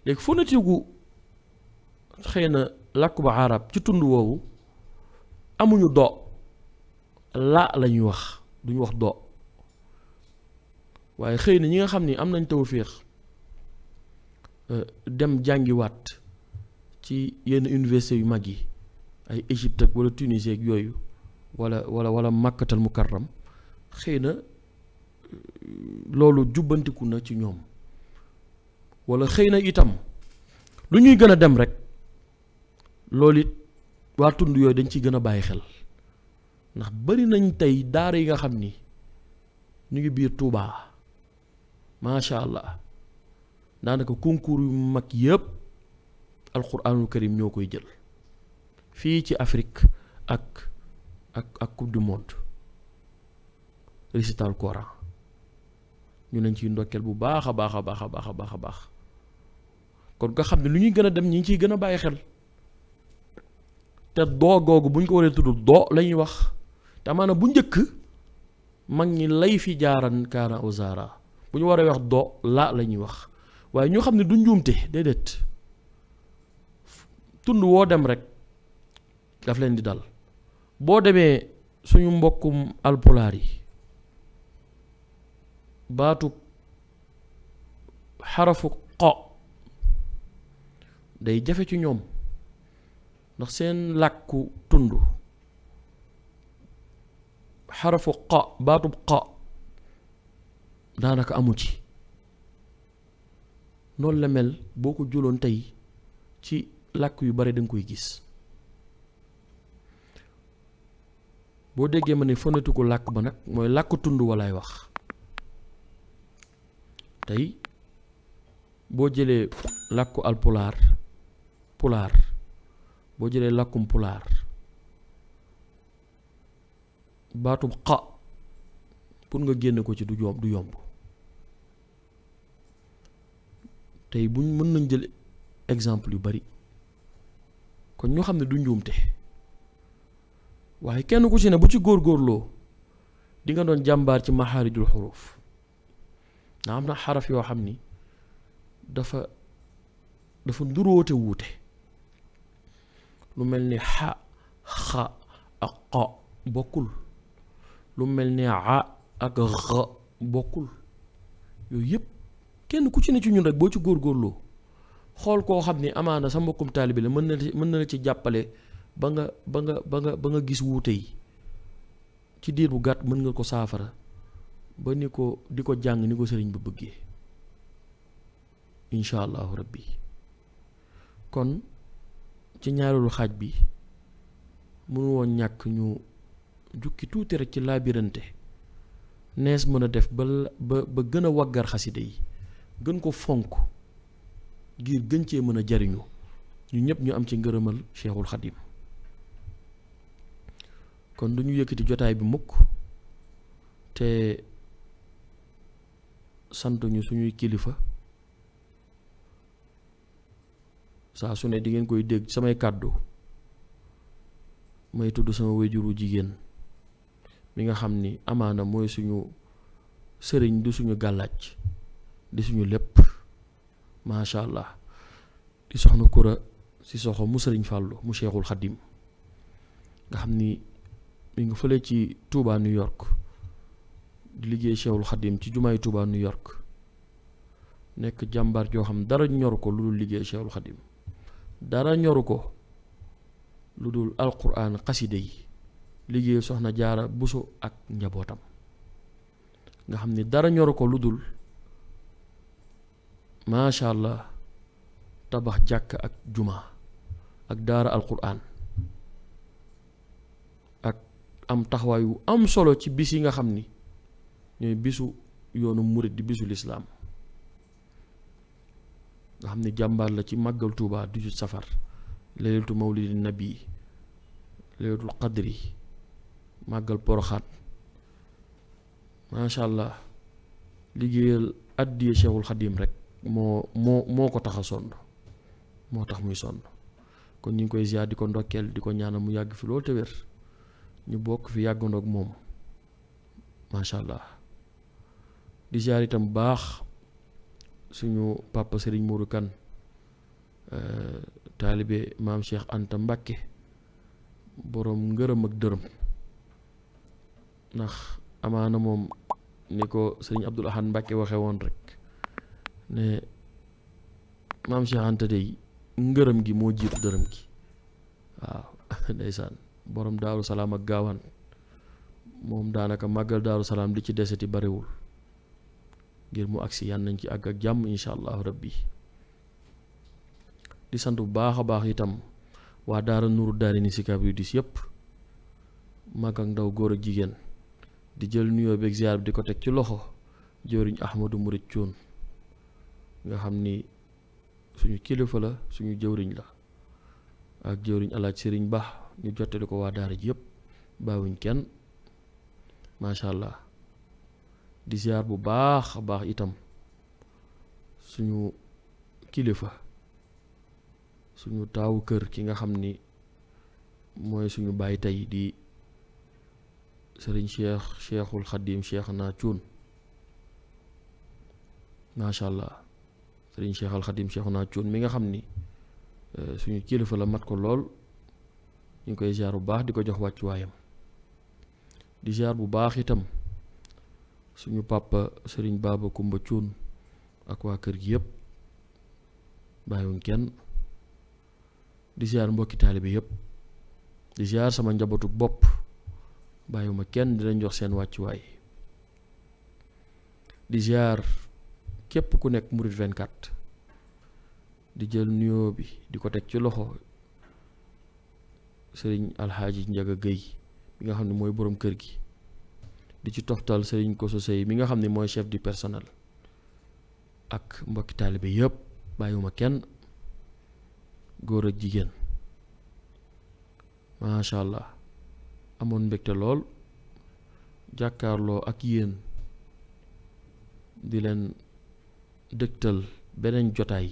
léegi phonétique gu xëy na làkku ba arab ci tund woowu amuñu do la lañuy wax duñu wax do waaye xëy na ñi nga xam ni am nañ tawféex dem jàngiwaat ci yenn université yu mag yi ay Égypte ak wala Tunisie ak yooyu wala Makkatal Mukarram xëy na loolu jubbantiku na ci ñoom wala xëy na itam lu ñuy gën a dem rek loolu it waa tund yooyu dañ ciy gën a bàyyi xel ndax bari nañ tey daara yi nga xam ni ñu ngi biir Touba macha allah daanaka concours yu mag yëpp alquranul karim ñoo koy jël fii ci Afrique ak coupe du monde récital Coran ñu leen ciy ndokkeel bu baax a baax a baax a baax a baax a baax kon nga xam ne lu ñuy gën a dem ñi ngi ciy gën a bàyyi xel te doo googu bu ñu ko waree tudd doo la ñuy wax te amaana bu njëkk mag ñi lay fi jaaran kaana ozara bu ñu waree wax doo la ñuy wax waaye ñu xam ne du njuumte déedéet tund woo dem rek daf leen di dal boo demee suñu mbokkum alpulaar yi baatu xarafu qo day jafe ci ñoom ndax seen làkku tund xarafu qa baatub qa daanaka amu ci noonu la mel boo ko jëloon tey ci làkk yu bare danga koy gis boo déggee ma ne fonetiku làkk ba nag mooy làkk tund walaay wax tey boo jëlee làkku alpulaar pulaar boo jëlee làkkum pulaar baatub xa pour nga génne ko ci du yomb tey buñ mën nañ jël exemple yu bari kon ñoo xam ne du njuumte waaye kenn ku ci ne bu ci góorgóorloo di nga doon jàmbaar ci maxaarijul xuruuf ndax am na xaraf yoo xam ni dafa nduróote wuute lu mel ni xa xa ak xa bokkul lu mel ni a ak xa bokkul yooyu yëpp kenn ku ci ne ci ñun rek boo ci góorgóorloo xool koo xam ni amaana sa mbokkum taalibe la mën na la ci jàppale ba nga gis wuute yi ci diir bu gàtt mën nga ko saafara ba ni ko di ko jàng ni ko sëriñ ba bëggee incha allahu rabbi kon ci ñaareelu xaaj bi mënu woon ñàkk ñu jukki tuuti rek ci laabirante nees mën a def ba gën a waggar xaside yi gën ko fonk ngir gën cee mën a jariñu ñu ñëpp ñu am ci ngërëmal Cheikhul Khadim kon du ñu yëkkati jotaay bi mukk te sant ñu suñuy kilifa saa su ne di ngeen koy dégg samay kàddu may tudd sama wéjuru jigéen mi nga xam ni amaana mooy suñu sëriñ du suñu gàllaaj di suñu lépp macha allah di soxna Kura si soxo mu sëriñ Fàllu mu Cheikhul Khadim nga xam ni mi ngi fële ci Touba New York di liggéey Cheikhul Khadim ci jumaay Touba New York nekk jàmbaar joo xam dara ñoru ko lu dul liggéey Cheikhul Khadim dara ñoru ko lu dul alquran xaside yi liggéey soxna Jaara Buso ak njabootam nga xam ni dara ñoru ko lu dul macha allah tabax jàkk ak juma ak daara alquran ak am taxawaayu am solo ci bis yi nga xam ni ñooy bisu yoonu murit di bisu lislaam nga xam ni jàmbaar la ci màggal Tuuba 18 safar leylatu mawlidi nabi leylatul qadri màggal poroxaat macha allah liggéeyal addiye Cheikhul Khadim rek moo ko tax a sonn moo tax muy sonn kon ñu ngi koy ziar di ko ndokkeel di ko ñaanal mu yàgg fi loolu te wér ñu bokk fi yàggandoog moom macha allah di ziar itam baax suñu papa Serigne Modou Kane taalibe maam Cheikh Anta Mbàkke boroom ngërëm ak dërëm ndax amaana moom ni ko Serigne Abdoul Ahad Mbàkke waxe woon rek ne maam Cheikh Anta dey ngërëm gi moo jiitu dërëm gi waaw ndeysaan borom Daaru Salaam ak Gaawaan moom daanaka màggal Daaru Salaam li ci deseti bariwul ngir mu agsi yàlla nañ ci àgg ak jàmm insha allahu rabbi di sant bu baax a baax itam waa daara Nuuru Daarayni Sicap Rydis yépp mag ak ndaw góor ak jigéen di jël nuyoo beeg ziar bi di ko teg ci loxo jëwriñ Ahmadou Murid Cuun nga xam ni suñu kilifa la suñu jëwriñ la ak jëwriñ alaaj sëriñ Ba ñu jottali ko waa daara ji yépp bàyyiwuñ kenn macha allah di ziar bu baax a baax itam suñu kilifa suñu taawu kër ki nga xam ni mooy suñu baay tey di sëriñ Cheikhul Khadim Cheikhna Cuun macha allah sëriñ Cheikhul Khadim Cheikhna Cuun mi nga xam ni suñu kilifa la mat ko lool ñu koy ziar bu baax di ko jox wàccuwaayam di ziar bu baax itam suñu papa sëriñ Baba Kumba Cuun ak waa kër gi yépp bàyyiwuñ kenn di ziar mbokki taalibe yépp di ziar sama njabootu bopp bàyyiwuma kenn di leen jox seen wàccuwaay di ziar képp ku nekk Murid 24 di jël nuyoo bi di ko teg ci loxo sëriñ Alxaaji Njaga Géy bi nga xam ne mooy boroom kër gi di ci toftal Serigne Kosso Sey mi nga xam ne mooy chef du personnel ak mbokki taalibe yëpp bàyyiwuma kenn góor ak jigéen macha allah amoon mbégte lool jàkkaarloo ak yéen di leen dëgtal beneen jotaay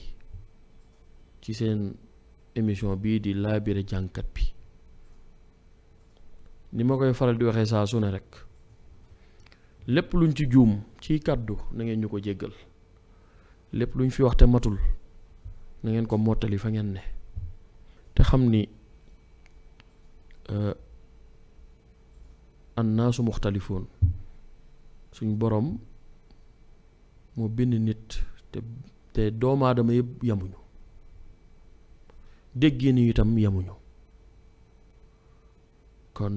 ci seen émission bii di laabire jàngkat bi ni ma koy faral di waxee saa su ne rek lépp luñ ci juum ci kàddu na ngeen ñu ko jéggal lépp luñ fi wax te matul na ngeen ko mottali fa ngeen ne te xam ni annaasu muxtalifoon suñ boroom moo bind nit te doomu aadama yëpp yamuñu déggee ni itam yamuñu kon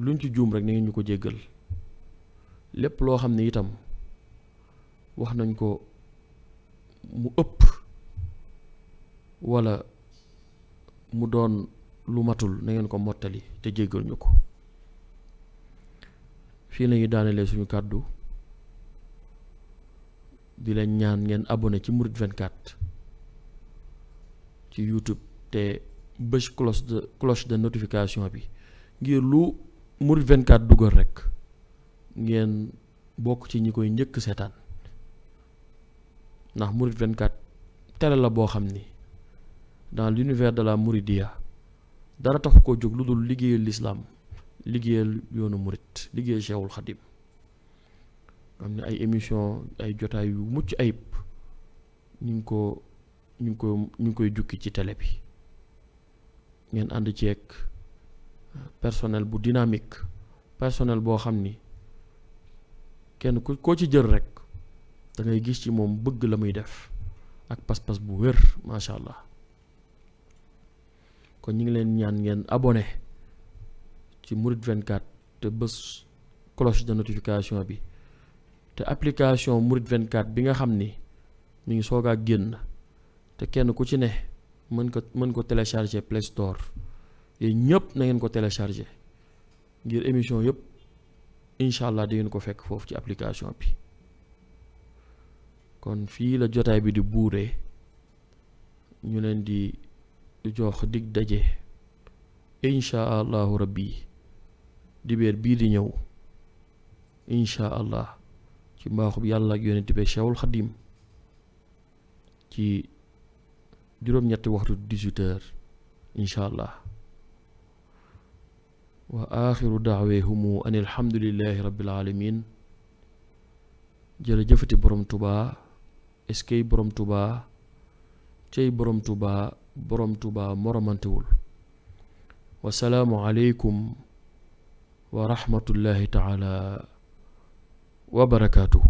luñ ci juum rek na ngeen ñu ko jéggal lépp loo xam ne itam wax nañ ko mu ëpp walla mu doon lu matul na ngeen ko mottali te jéggal ñu ko fii lañuy daanelee suñu kàddu di leen ñaan ngeen abonné ci Mouride 24 ci YouTube te bës cloche de notification bi ngir lu Mouride 24 dugal rek ngeen bokk ci ñi koy njëkk seetaan ndax Mouride 24 télé la boo xam ni dans l'univers de la Mouridia dara tax ko jóg lu dul liggéeyal l'islam liggéeyal yoonu Mouride liggéeyal Cheikhul Khadim am na ay émission ay jotaay yu mucc ayib ñu ngi koy jukki ci télé bi ngeen ànd ceeg personnel bu dynamique personnel boo xam ni kenn koo ci jël rek da ngay gis ci moom bëgg la muy def ak pas-pas bu wér macha allah kon ñu ngi leen ñaan ngeen abonné ci Mouride 24 te bës cloche de notification bi te application Mouride 24 bi nga xam ni mi ngi soog a génn te kenn ku ci ne mën ko télécharger Play Store yéen ñëpp na ngeen ko télécharger ngir émission yëpp incha allah di ngeen ko fekk foofu ci application bi kon fii la jotaay bi di buuree ñu leen di jox dig daje incha allahu rabbi dibéer bii di ñëw incha allah ci mbaaxub yàlla ak yonent bi Cheikhul Khadim ci juróom-ñetti waxtu 18h incha allah wa axiru daaweehumu an alhamdulillahi rabbil alamin jërëjëfati borom tubaa eskay borom tubaa cey borom tubaa moromantewul wasalaamu aleykum wa rahmatullahi taala wa barakaatuhu